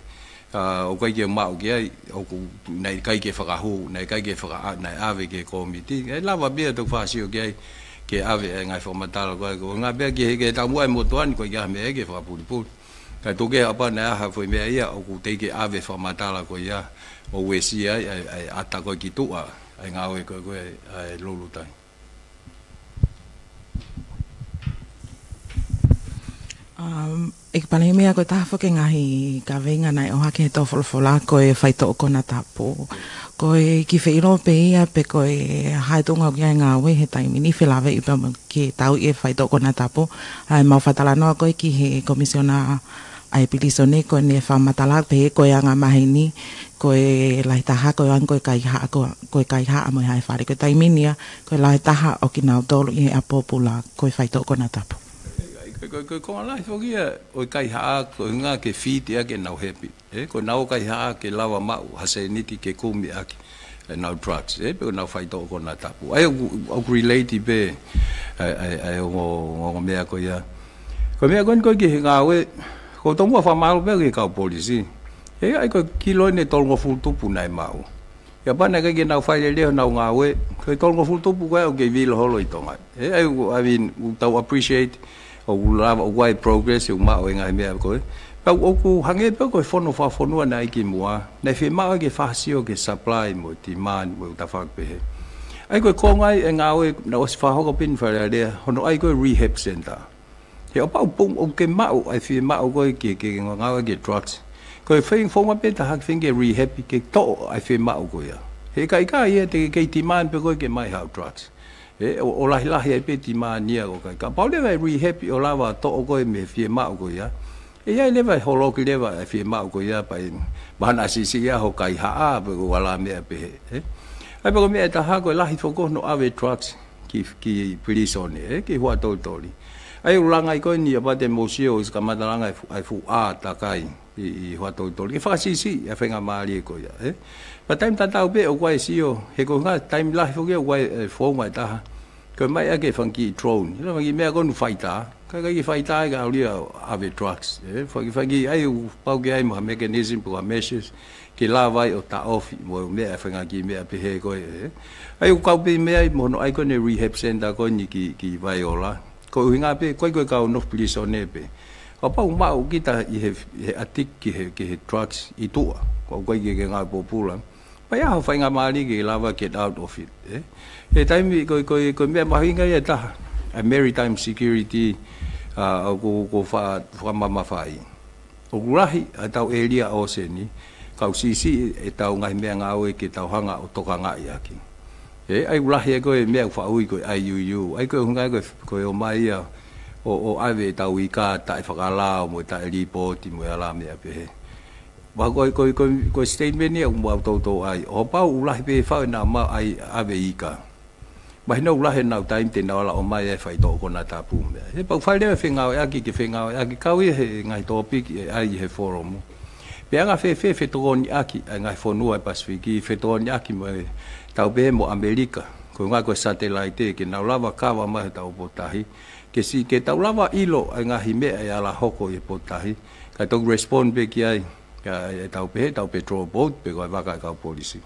ʻa, ʻoku ʻikai ke maʻu ki ai, ʻoku, naʻe ʻikai ke fakahū, naʻe ʻikai ke faka-, naʻe ʻave ki he kōmiti. ʻE lava pē ia toki fakasio ki ai, ke ʻave e ngaahi fakamatala ko ē, ko e ʻuhinga pē ia ki he, ki he taumuʻa e motuʻa ni, ʻoku ʻikai ha meʻa ia ke fakapulipuli. Kae tuku ia pē naʻe ʻi ai ha foʻi meʻa ia ʻoku teʻeki ke ʻave fakamatala ko ia ʻo uesia ai ʻa e, ʻa e ʻata ko ē ki tuʻa, ʻa e ngāue ko ē ko ē ʻa e lulutai. Um, ʻEiki Palēmia, ko e taha foki e ngaahi kaveinga naʻe ʻohake he tō folofola ko e faitoʻo konatapu. Ko e kiʻi feʻiloaki pē ia pe ko e hā e tuʻunga ʻoku ʻi ai e ngāue he taimi ni felāveʻi pea mo e ke tau ʻi he faitoʻo konatapu, ʻa e mau fakatalanoa ko ē ki he komisiona ʻa e pilīsone ko ʻene fakamatala pē ko e anga maheni, ko e lahi taha ko e anga ko e kaihaʻa, ko, ko e kaihaʻa mo e hae fale. Ko e taimi ni ia, ko e lahi taha ʻo kinautolu ʻi he ʻapi pōpula ko e faitoʻo konatapu. Ko, ko, ko, ko e lahi foki ia ʻo e kaihaʻa, ko e ʻuhinga ke fiti ʻaki ʻenau hepi. ʻE, ko ʻenau kaihaʻa ke lava maʻu ha sēniti ke kumi ʻaki ʻenau drugs, ʻe, pe ko ʻenau faitoʻo konatapu. ʻAi, ʻoku, ʻoku relate pē, ʻai, ʻai, ʻai, ongo, ongo, ongo meʻa ko ia. Ko e meʻa ko eni ko ē ki he ngāue, ʻoku ou tomuʻa fakamālō pē ki he kau polisi. ʻE, ʻai ko e kilo eni e tolungofulu tupu naʻe maʻu. ʻIa pea naʻe ʻikai ke nau fai lelei honau ngāue, ko e tolungofulu tupu ko ē ʻoku kei vilo holo ʻi Tonga. ʻE, ʻai, ʻoku, I mean, ʻoku tau appreciate, ʻoku lava, ʻoku ʻi ai e progress, ʻoku maʻu e ngaahi meʻa ko ē. Pea ʻoku hangē pē ko e fono fakafonua naʻe ʻi ai kimuʻa, naʻe fiemaʻu ke fakasio ki he supply mo e demand mo e ʻū tafaʻaki pehē. ʻAi ko e konga ia e ngāue naʻe ʻosi fakahoko pē ʻi Fale Alea, hono ʻai ko e rehab center. He ʻo pau pung ʻoku ke maʻu, ʻa e fiemaʻu ko ē ke, ke ngāue ki he drugs. Ko e feinga founga pē taha ke feinga ke rehab ke toʻo ʻa e fiemaʻu ko ia. He ʻikai, ʻikai ia te ke kei demand pē koe ke ʻomai haʻo drugs. ʻE, ʻo, ʻo lahilahi ai pē demand ia ʻoku ʻikai. Kapau leva ʻe rehab ʻo lava toʻo koe mei he fiemaʻu ko ia. ʻE ʻi ai leva e holoki leva e fiemaʻu ko ia pea ʻe mahino siʻisiʻi ia ho kaihaʻa pe ko e hā e meʻa pehē, ʻe. ʻAi pē ko e meʻa ʻe taha ko e lahi foki hono ʻave drugs ki, ki pilīsone, ʻe, ki Huʻatolitoli. ʻAi ʻoku langa ai ko eni ʻa Pate Mosio ʻoku kamata langa e fu-, ʻa e fuʻu ʻā takai ʻi, ʻi Huʻatolitoli. Ke fakasiʻisiʻi ʻa e faingamālie ko ia, ʻe. Pea taimi tatau pē ʻoku ʻi ai e sio, he ko e ʻuhinga taimi lahi foki ʻoku ʻi ai e founga ʻe taha. Ko e ʻomai ʻaki e fanga kiʻi drone. Ina fanga kiʻi meʻa ko eni faitā. Ka ʻikai ke faitā ia ka ʻalu ia ʻo ʻave drugs, ʻe. Fanga kiʻi, fanga kiʻi ʻai ʻoku pau ke ʻi ai mo ha mechanism pe ko ha measures. Ke lava ai ʻo taʻofi mo e meʻa e fanga kiʻi meʻa pehē ko ē, ʻe. ʻAi ʻoku kau pē meʻa ai mo hono ʻai ko eni e rehab center ko eni ki, ki Vaiola. Ko e ʻuhinga pē, ko e, ko e kau nofo pilīsone pē. Kapau maʻu kita ʻi he, he addict ki he, ki he drugs ʻi tuʻa. Ko e ʻikai ke, ke ngāue pōpula. Pea ʻi ai ha faingamālie ke lava get out of it, ʻe. He taimi ko, ko, ko e meʻa mahuʻinga ia ʻe taha. ʻA e maritime security, ʻa, ʻoku, ʻoku fa-, fakamamafaʻi. ʻOku lahi ʻa e tau ʻēlia ʻōseni, kau siʻisiʻi e tau ngaahi meʻangāue ke tau hanga ʻo tokangaʻi ʻaki. ʻE, ʻai ʻoku lahi ʻa e ko e meʻa ʻoku faʻa ui ko e I U U, ʻai ko e ʻuhinga ko e, ko e ʻomai ia ʻo, ʻo ʻave e tau ika taʻefakalao mo e taʻelipooti mo e hā e meʻa pehē. Pea ko e, ko e, ko e, ko e statement ia ʻoku mau toutou ʻai, ʻo pau ʻoku lahi pē faʻu ʻenau maʻu ʻai ʻave ika. Mahino ʻoku lahi ʻenau taimi te nau ala ʻomai e faitoʻo konatapu mo e meʻa. He pau fai leva e fengāueʻaki, ke fengāueʻaki, kau ia he ngaahi tōpiki ʻe ʻai he folomu. Pe anga fēfē fetokoniʻaki ʻa e ngaahi fonua ʻo e Pasifiki, fetokoniʻaki mo e tau pehē mo ʻAmelika. Ko e ʻuhinga ko e satellite ke nau lava kava mai he tau potu tahi. Ke si-, ke tau lava ʻilo ʻa e ngaahi meʻa ʻe ala hoko ʻi he potu tahi. Kae toki respond pē ki ai, ʻa e tau pehē, tau patrol boat, pe ko e vaka e kau polisi.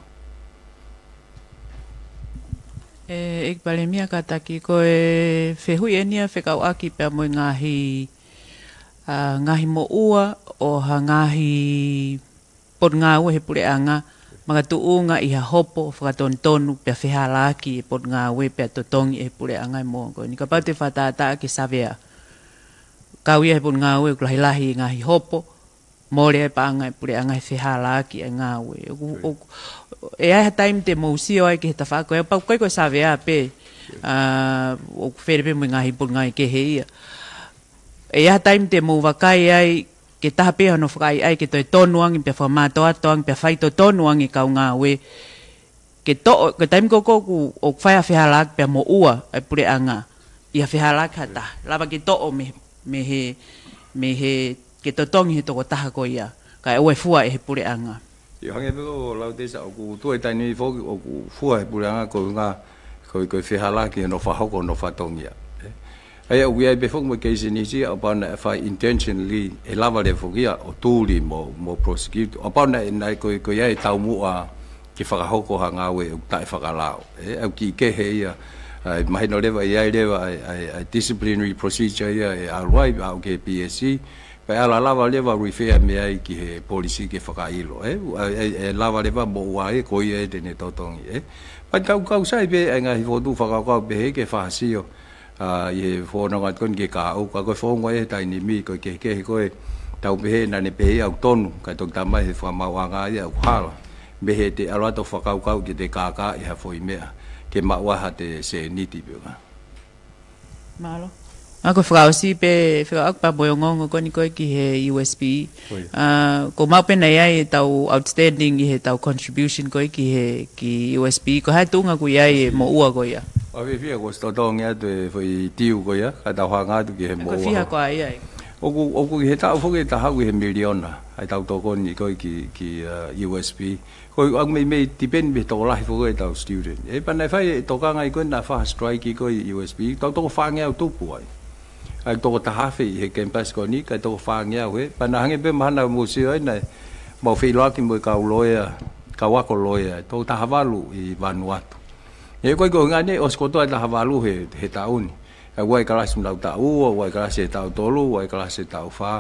ʻE, ʻEiki Palēmia, kātaki, ko e fehuʻi eni ia fekauʻaki pea mo e ngaahi, ʻa, ngaahi moʻua ʻo ha ngaahi potungāue he puleʻanga, makatuʻunga ʻi ha hopo fakatonutonu pea fehālaaki e potungāue pea totongi e puleʻanga e moʻunga ko eni. Kapau te fakatātā ki he savea, kau ia he potungāue ʻoku lahilahi e ngaahi hopo, mole e paʻanga e puleʻanga he fehālaaki e ngāue. ʻOku, ʻoku, ʻe ai ha taimi te mou sio ai ki he tafaʻaki ko ia, pau ʻoku ʻikai ko e savea pē, ʻa, ʻoku fele pē mo e ngaahi potungāue kehe ia. ʻE ai ha taimi te mou vakai ai, ke taha pē hono fakaʻaiʻai ke toe tonu ange, pea fakamātoato ange, pea faitotonu ange kau ngāue. Ke toʻo, ko e taimi ko ē ʻoku, ʻoku fai ha fehālaaki pea moʻua e puleʻanga, ʻi ha fehālaaki ha taha, lava ke toʻo mei, mei he, mei he, ke totongi he tokotaha ko ia, kae ʻoua ʻe fua ʻe he puleʻanga. ʻIo, hangē pē ko e lau Tesa, ʻoku tuʻu e taimi foki ʻoku fua he puleʻanga ko e ngā, ko e, ko e fehālaaki hono fakahoko hono fatongia. ʻE? ʻA ia ʻoku ʻi ai pē foki mo e case ʻi Nuʻusila, ʻo kapau naʻe fai intentionally, ʻe lava leva foki ia ʻo tuli mo, mo prosecute. ʻO kapau naʻe, naʻe ko e, ko e ʻi ai e taumuʻa ke fakahoko ha ngāue ʻoku taʻefakalao. ʻE, ʻoku kiʻi kehe ia, ʻa e mahino leva ʻe ai leva ʻa e, ʻa e, ʻa e disciplinary procedure ia ʻe ʻalu ai, ʻalu ki he PSC, pea ʻe lava leva refer mei ai ki he polisi ke fakaʻilo, ʻe, ʻa, ʻe, ʻe lava leva moʻua ʻe ko ia ʻe te ne totongi, ʻe. Pea tau kau sai pē ʻa e ngaahi fokotuʻu fakakaukau pehē ke fakasio, ʻa, ʻi he fononga ko eni ke ka ʻoku, ka ko e founga ʻe he taimi ni, ko e kehekehe ko e tau pehē naʻa ne pehē ʻoku tonu, kae toki talamai he fakamaauʻanga ia ʻoku hala. Mei he te ʻalu atu ʻo fakakaukau ke te kākaaʻi ha foʻi meʻa, ke maʻu ai ha te sēniti pē ka. Mālō. ʻA ko e fakaʻosi pē, fakaʻosi pē mo e ongoongo ko eni ko ē ki he U S P. ʻIo. ʻA, ʻoku mau pē naʻe ʻi ai e tau outstanding ʻi he tau contribution ko ē ki he, ki U S P. Ko e hā e tuʻunga ʻoku ʻi ai e moʻua ko ia? ʻA, fiefia kuo ʻosi totongi atu e foʻi tiu ko ia, ka tau hanga atu ki he moʻua. Ko e fiha ko ia ē? ʻOku, ʻoku ʻi he taʻu foki ʻe taha ʻoku ʻi he miliona, ʻa e tau tokoni ko ē ki, ki, ʻa, U S P. Ko e ʻoku meimei depend mei he tokolahi foki e tau student. ʻE pea naʻe fai e tokanga ʻi ko ē naʻa fai ha strike ʻi ko ē ʻi U S P, tau toko fāngeau tupu ai. ʻA e toko taha afe ʻi he campus ko eni, kae toko fāngeau he. Pea naʻe hangē pē mahalo naʻa mou sio ai naʻe mau feʻiloaki mo e kau loea, kau ako loea, toko taha valu ʻi Vanuatu. ʻE ko e ko e ngaahi ʻosi kotoa e taha valu he, he taʻu ni. ʻA, ʻoku ʻi ai e kalasi ʻoku nau taʻu ua, ʻoku ʻi ai e kalasi he taʻu tolu, ʻoku ʻi ai e kalasi he taʻu fā.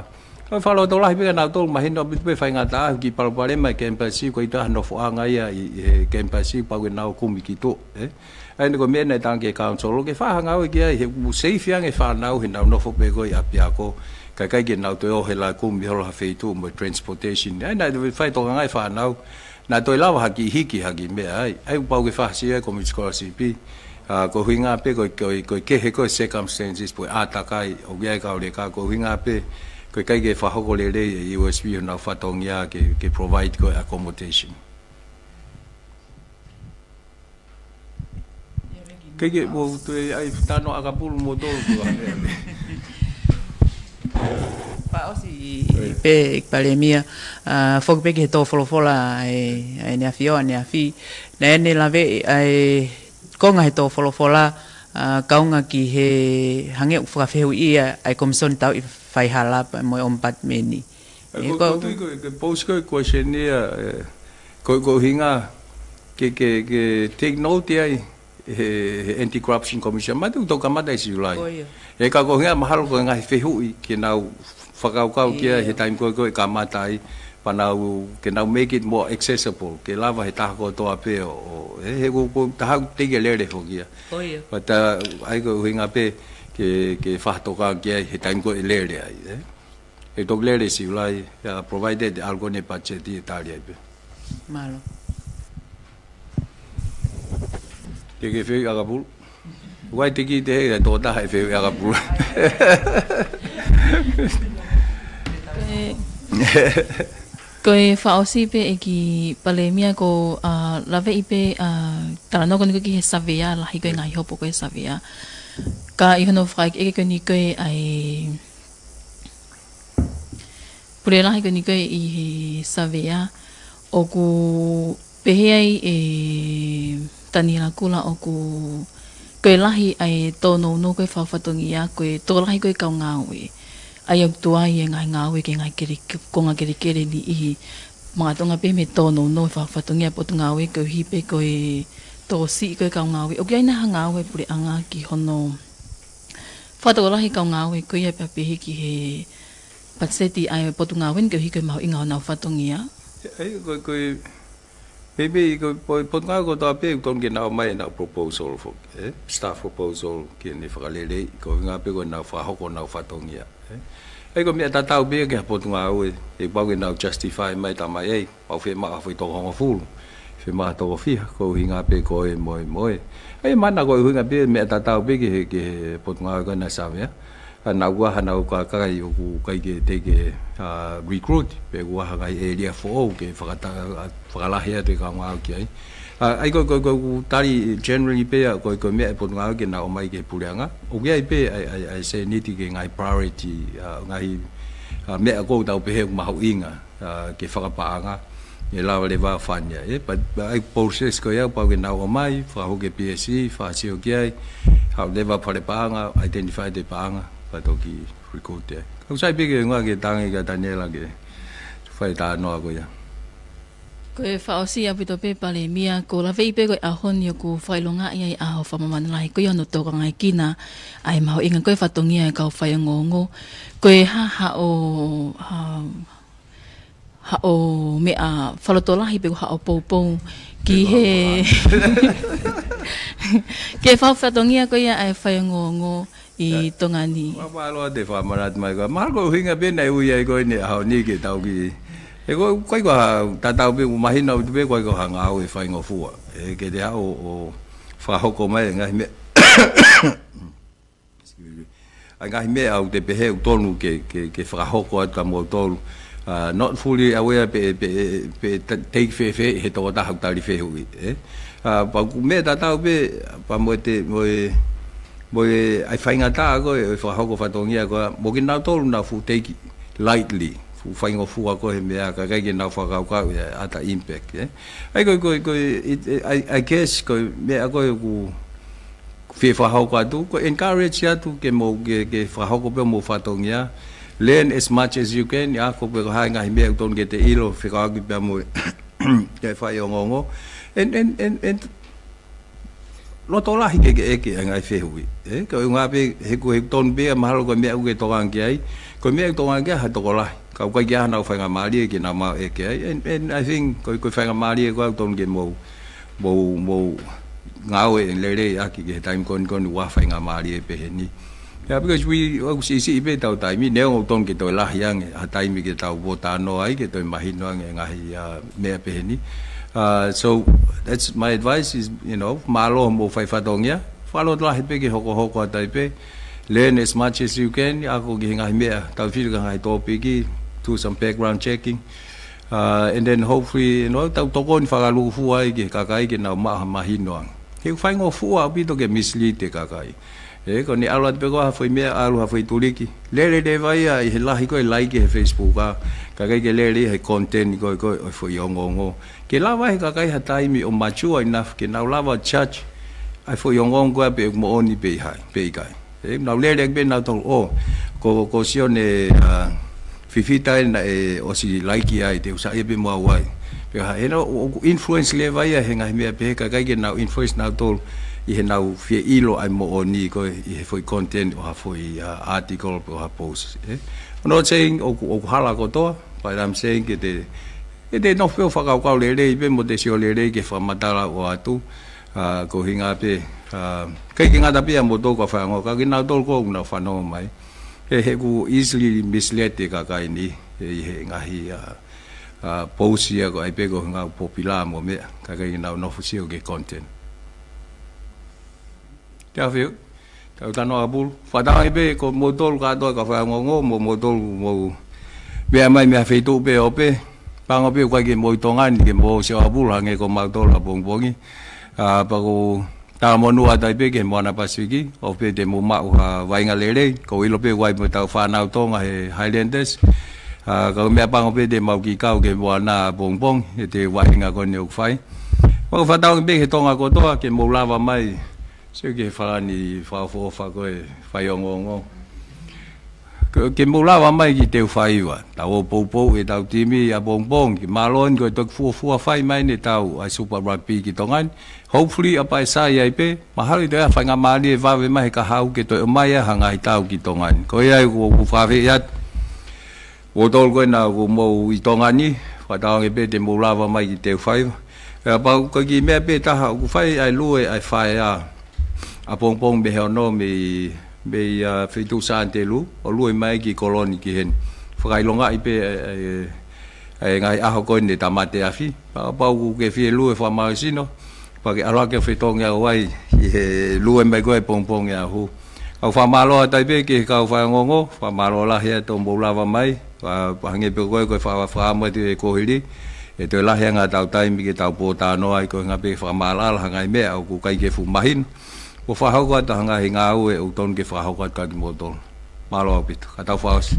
Ko e fakalotolahi pē ka nau tolu mahino ʻaupito pē faingataʻa ki he palopalema e campus ko e ʻi ai ha nofoʻanga ia ʻi, ʻi he campus pau ke nau kumi ki tuʻa, ʻe. ʻA ia ko e meʻa naʻe tala ki he council ke fai ha ngāue ki ai he ʻoku seifi ange e fānau he nau nofo pē ko ē ʻi ʻapiako. Kae ʻikai ke nau toe ō he laʻā kumi holo ha feituʻu mo e transportation. ʻA ia naʻe fai tokanga e fānau. Naʻa toe lava ha kiʻi hiki ha kiʻi meʻa ai. ʻA ia ʻoku pau ke fai ha sio ai ko e community scholarship. ʻA, ko e ʻuhinga pē ko e, ko e, ko e kehe ko ē circumstances pe ko e ʻātakai ʻoku ʻi ai e kau leka, ko e ʻuhinga pē ko e ʻikai ke fakahoko lelei ʻe U S P honau fatongia ke, ke provide ko ē accommodation. Ke ke mo toe ai tano ʻakapulu mo tolu ko ane. Fakaʻosi pē, Palēmia, ʻa, foki pē ki he tō folofola ʻa e, ʻa e ʻEne ʻAfio, ʻEne ʻAfio. Naʻa ne lave ʻa e konga he tō folofola, ʻa, kaunga ki he hangē ʻoku fakafehuʻia ʻa e Komisoni Tauʻi Faihala pea mo e Ombudsman. ʻE, ʻe ko, ko, ko, ko, ko e post ko e question ia, ʻe, ko, ko e ʻuhinga ke, ke, ke take note ai he, he Anti-Corruption Commission, ma te u tau kamata ʻi Siulai. Ko ia. ʻE ka ko e ʻuhinga mahalo ko e ngaahi fehuʻi ke nau fakakaukau ki ai he taimi ko ē ko ē kamata ai, pea nau, ke nau make it more accessible, ke lava he taha kotoa pē ʻo, ʻo, ʻe, he ko, ko e taha te ke lele foki ia. Ko ia. But, ʻa, ʻa ia ko e ʻuhinga pē ke, ke fakatoka ki ai he taimi ko ē lele ai, ʻe. ʻE toki lele ʻi Siulai, ia provided ʻe ʻalu ko eni e patiseti ʻe tali ai pē. Mālō. Ke ke fehuʻi ʻakapulu. Vai te ki te he, toko taha e fehuʻi ʻakapulu. Ko e, ko e fakaʻosi pē ʻEiki Palēmia ko, ʻa, laveʻi pē, ʻa, talanoa ko eni ko ē ki he savea, lahi ko e ngaahi hopo ko e savea. Ka ʻi hono fakaʻekeʻeke ko eni ko ē ʻa e pule lahi ko eni ko ē ʻi he savea, ʻoku pehē ai ʻe Taniela Kula ʻoku ko e lahi ʻa e tōnounou ko ē fakafatongia ko e tokolahi ko ē kau ngāue. ʻA ia ʻoku tuai e ngaahi ngāue ki he ngaahi kele-, konga kelekele niʻihi. Makatuʻunga pē mei he tōnounou e fakafatongia potungāue koeʻuhi pē ko e tokosiʻi ko ē kau ngāue. ʻOku ʻi ai nai ha ngāue puleʻanga ki hono fakatokolahi kau ngāue ko ia pea pehē ki he patiseti ʻa e potungāue ni koeʻuhi ko e mahuʻinga honau fatongia. ʻE, ko, ko e, Pea pea ko e po-, potungāue kotoa pē ʻoku totonu ke nau ʻomai ʻenau proposal foki, ē? Staff proposal ke ne fakaleleiʻi, ko e ʻuhinga pē ko ʻenau fakahoko ʻenau fatongia, ē? ʻA ia ko e meʻa tatau pē ki ha potungāue, ʻe pau ke nau justify mai tamai ai, pau fiemaʻu ha foʻi toko hongofulu, fiemaʻu ha toko fiha, ko e ʻuhinga pē ko e moe moe. ʻA ia mana ko e ʻuhinga pē meʻa tatau pē ki he, ki he potungāue ko ena Savea. ʻA ia naʻa ʻoku ʻi ai haʻanau kakai ʻoku ʻikai ke teʻeki ke, ʻa, recruit, pe ʻoku ʻi ai ha ngaahi ʻēlia foʻou ke fakata-, ʻa, fakalahi atu e kaungāʻapi ki ai. ʻA, ʻa ia ko, ko, ko, ʻoku tali generally pē ʻa, ko, ko e meʻa ʻe potungāue ke nau ʻomai ki he puleʻanga. ʻOku ʻi ai pē, ʻa, ʻa, ʻa e seniti ki he ngaahi priority, ʻa, ngaahi, ʻa, meʻa ʻoku tau pehē ʻoku mahuʻinga, ʻa, ke fakapaʻanga, ʻe lava leva fania, ē, but, but ʻa e process ko ia, pau ke nau ʻomai, fakahoko ki he P S E, fakasio ki ai, haʻu leva fale paʻanga, identify e paʻanga, pea toki recruit ai. Kau sai pē ke ngā ke tangi ka Taniela ke fai talanoa ko ia. Ko e fakaʻosi ʻaupito pē Palēmia, ko e lave pē ko e ʻaho ni ʻoku fakaʻilongaʻi ai ʻa e ʻaho fakamāmani lahi, ko ia ʻoku tokanga ki ai, ʻa e mahuʻinga ko e fatongia e kau faiongoongo, ko e hā haʻo, um, haʻo meʻa fakalotolahi pe ko haʻo poupou ki he, ki he fakafatongia ko ia ʻa e faiongoongo ʻi Tonga ni. Ua palo te fakamanatu mai ko. Mahalo ko e ʻuhinga pē naʻe ui ai ko eni ʻaho ni ke tau ki. ʻE ko, ko e ko ha tatau pē, ʻoku mahino atu pē ko e ko ha ngāue faingofua. ʻE ke te haʻu ʻo fakahoko mai e ngaahi meʻa. Excuse me. ʻA e ngaahi meʻa ʻoku te pehē ʻoku totonu ke, ke, ke fakahoko atu kia moutolu. ʻA, not fully aware pe, pe, pe ta-, take fēfē he tokotaha ʻoku tali fehuʻi, ē? ʻA, pea ko e meʻa tatau pē, pea mo e te, mo e, mo e ʻai faingataʻa ko e, ʻo e fakahoko fatongia ko ē, mo kinautolu naʻa nau fuʻu take lightly, fuʻu faingofua ko e he meʻa, kae ʻikai ke nau fakakaukau ia ʻa e impact, ē? ʻA ia ko, ko, ko, it, I, I guess, ko e meʻa ko ē ʻoku fie fakahoko atu, ko e encourage atu ke mou, ke, ke fakahoko pē homou fatongia. Learn as much as you can, ʻa ia ko pē ko e hā e ngaahi meʻa ʻoku totonu ke te ʻilo, fekauʻaki pea mo e, ke faiongoongo. And, and, and, and, loto lahi ke ke ʻeke ʻa e ngaahi fehuʻi. Ē, ko e ʻuhinga pē, he ʻoku, he ʻoku totonu pē, mahalo ko e meʻa ʻoku ke tokanga ki ai. Ko e meʻa ʻoku tokanga ki ai ha tokolahi. Ka ʻoku ʻikai ke ʻi ai haʻanau faingamālie ke nau maʻu ʻeke ai. And, and I think, ko, ko e faingamālie ko ē ʻoku totonu ke mou, mou, mou ngāue lelei ʻaki ki he taimi ko eni ko eni ʻoku ʻi ai faingamālie pehē ni. Yeah, because we, ʻoku siʻisiʻi pē ʻetau taimi, neongo ʻoku totonu ke toe lahi ange ha taimi ke tau ō talanoa ai, ke toe mahino ange ngaahi, ʻa, meʻa pehē ni. Uh, so that's my advice is, you know, mālō hoʻomou fai fatongia, fakalotolahi lahi pē ke hokohoko atu ai pē, learn as much as you can, ako ki he ngaahi meʻa, tau fili ki he ngaahi tōpiki, do some background checking. Uh, and then hopefully, you know, tau tokoni fakalūkufua ai ki he kakai ke nau maʻu ha mahino ange. He ʻoku faingofua ʻaupito ke mislead e kakai. Ē, ko ʻene ʻalu atu pē ko ha foʻi meʻa, ʻalu ha foʻi tuliki. Lele leva ia ʻi he lahi ko e like he Facebook ʻa, kae ʻikai ke lele ia he content ko ē, ko ē, ʻo e foʻi ongoongo. Ke lava he kakai ha taimi ʻo mature enough ke nau lava judge ʻa e foʻi ongoongo ko ē pe ʻoku moʻoni pe ʻikai, pe ʻikai. Ē, nau lele pē nautolu, ʻo, ko, ko Sione, ʻa, Fifita ē naʻe ʻosi like ai, te u saiʻia pē mo au ai. Pe ha, ena, ʻo, ʻoku influence leva ia he ngaahi meʻa pehē kae ʻikai ke nau influence nautolu ʻi heʻenau fie ʻilo ʻa e moʻoni ko ē ʻi he foʻi content ʻo ha foʻi, ʻa, article pe ʻo ha post, ē. I'm not saying ʻoku, ʻoku hala kotoa, but I'm saying ke te, ke te nofo pē ʻo fakakaukau lelei pē mo te sio lelei ki he fakamatala ʻoku ʻoatu, ʻa, ko e ʻuhinga pē, ʻa, ʻikai ke ngata pē ʻia moutolu kau faiongoongo, ka kinautolu ko ē ʻoku nau fanongo mai. He, he ʻoku easily mislead e kakai ni, he, he ngaahi, ʻa, ʻa, post ia ko ē ʻai pē ko e ngaahi popular mo e meʻa, kae ʻikai ke nau nofo ʻo sio ki he content. Te u fiu, tau talanoa pulu. Fakatauange pē ko moutolu kātoa kau faiongoongo, mo moutolu mou meʻa mai mei ha feituʻu pē ʻo pē, pango pē ʻoku ʻikai ke mou ʻi Tonga ni ke mou sio ʻapulu hangē ko mautolu ʻapongipongi. ʻA, pea ʻoku talamonū atu ai pē ki he Moana Pasifiki, ʻoku ou pehē te mou maʻu ha vaʻinga lelei, ʻoku ou ʻilo pē ʻoku ʻi ai mo ʻetau fānau Tonga he Highlanders. ʻA, ka ko e meʻapango pē te mau kiʻi kau ki he Moana ʻapongipongi, ʻi heʻete vaʻinga ko eni ʻoku fai. Pea ʻoku ou fakatauange pē ki he Tonga kotoa, ke mou lava mai, sio ki he falani fakaʻofoʻofa ko e faiongoongo. Ke, ke mou lava mai ki Teufaiva. Tau ō ʻo poupou ʻetau timi ʻapongipongi. Mālō eni ko e toki fuofua fai mai eni ʻetau ʻa e Super Rugby ki Tonga ni. Hopefully, ʻa pē ʻe sai ai pē, mahalo ʻe toe ʻi ai ha faingamālie ʻe vave mai he kahaʻu ke toe ʻomai ha ngaahi tau ki Tonga ni. Ko ia ai ʻoku, ʻoku ou fakaafeʻi atu. Moutolu ko ena ʻoku mou ʻi Tonga ni, fakatauange pē te mou lava mai ki Teufaiva. Pea pau ka ki meʻa pē taha ʻoku fai ai lue ai fai a, ʻapongipongi mei he ono mei, mei a feituʻu Sāntelu, ʻo lue mai ki Koloni ki heni. Fakaʻilongaʻi pē ʻa e, ʻa e ngaahi ʻaho ko eni ne tāmate afi. Pea pau ʻoku ke fie lue fakamālohisino, pea ke ʻalu hake ʻo fetongi au ai ʻi he lue mai ko ē pongipongi ʻaho. Kau fakamālō atu ai pē ki he kau faiongoongo, fakamālō lahi atu hoʻomou lava mai, pea, pea hangē pē ko e, ko e fa-, fakaʻamu atu e kohili, ʻe toe lahi ange ʻetau taimi ke tau pōtalanoa ai ko e ngaahi pē fakamaʻalaʻala ha ngaahi meʻa ʻoku ʻikai ke fuʻu mahino. ʻO fakahoko atu ha ngaahi ngāue ʻoku tonu ke fakahoko atu kia kimoutolu. Mālō ʻaupito, ka tau fakaʻosi.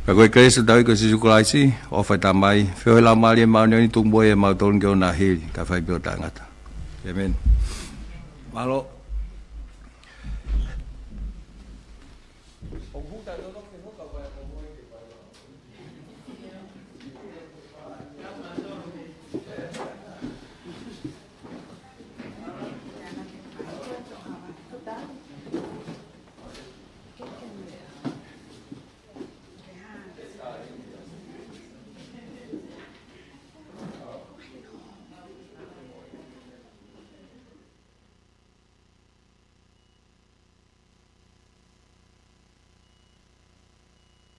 Pea ko e kelesi ʻa hotau ʻEiki ko Sīsū Kalaisi, ʻofa ʻa e Tamai, feohi ʻa e Laumālie Māʻoniʻoni tuku mo e mautolu ke ʻoua naʻa hili, kae fai pē ʻo taʻengata. ʻĒmeni. Mālō.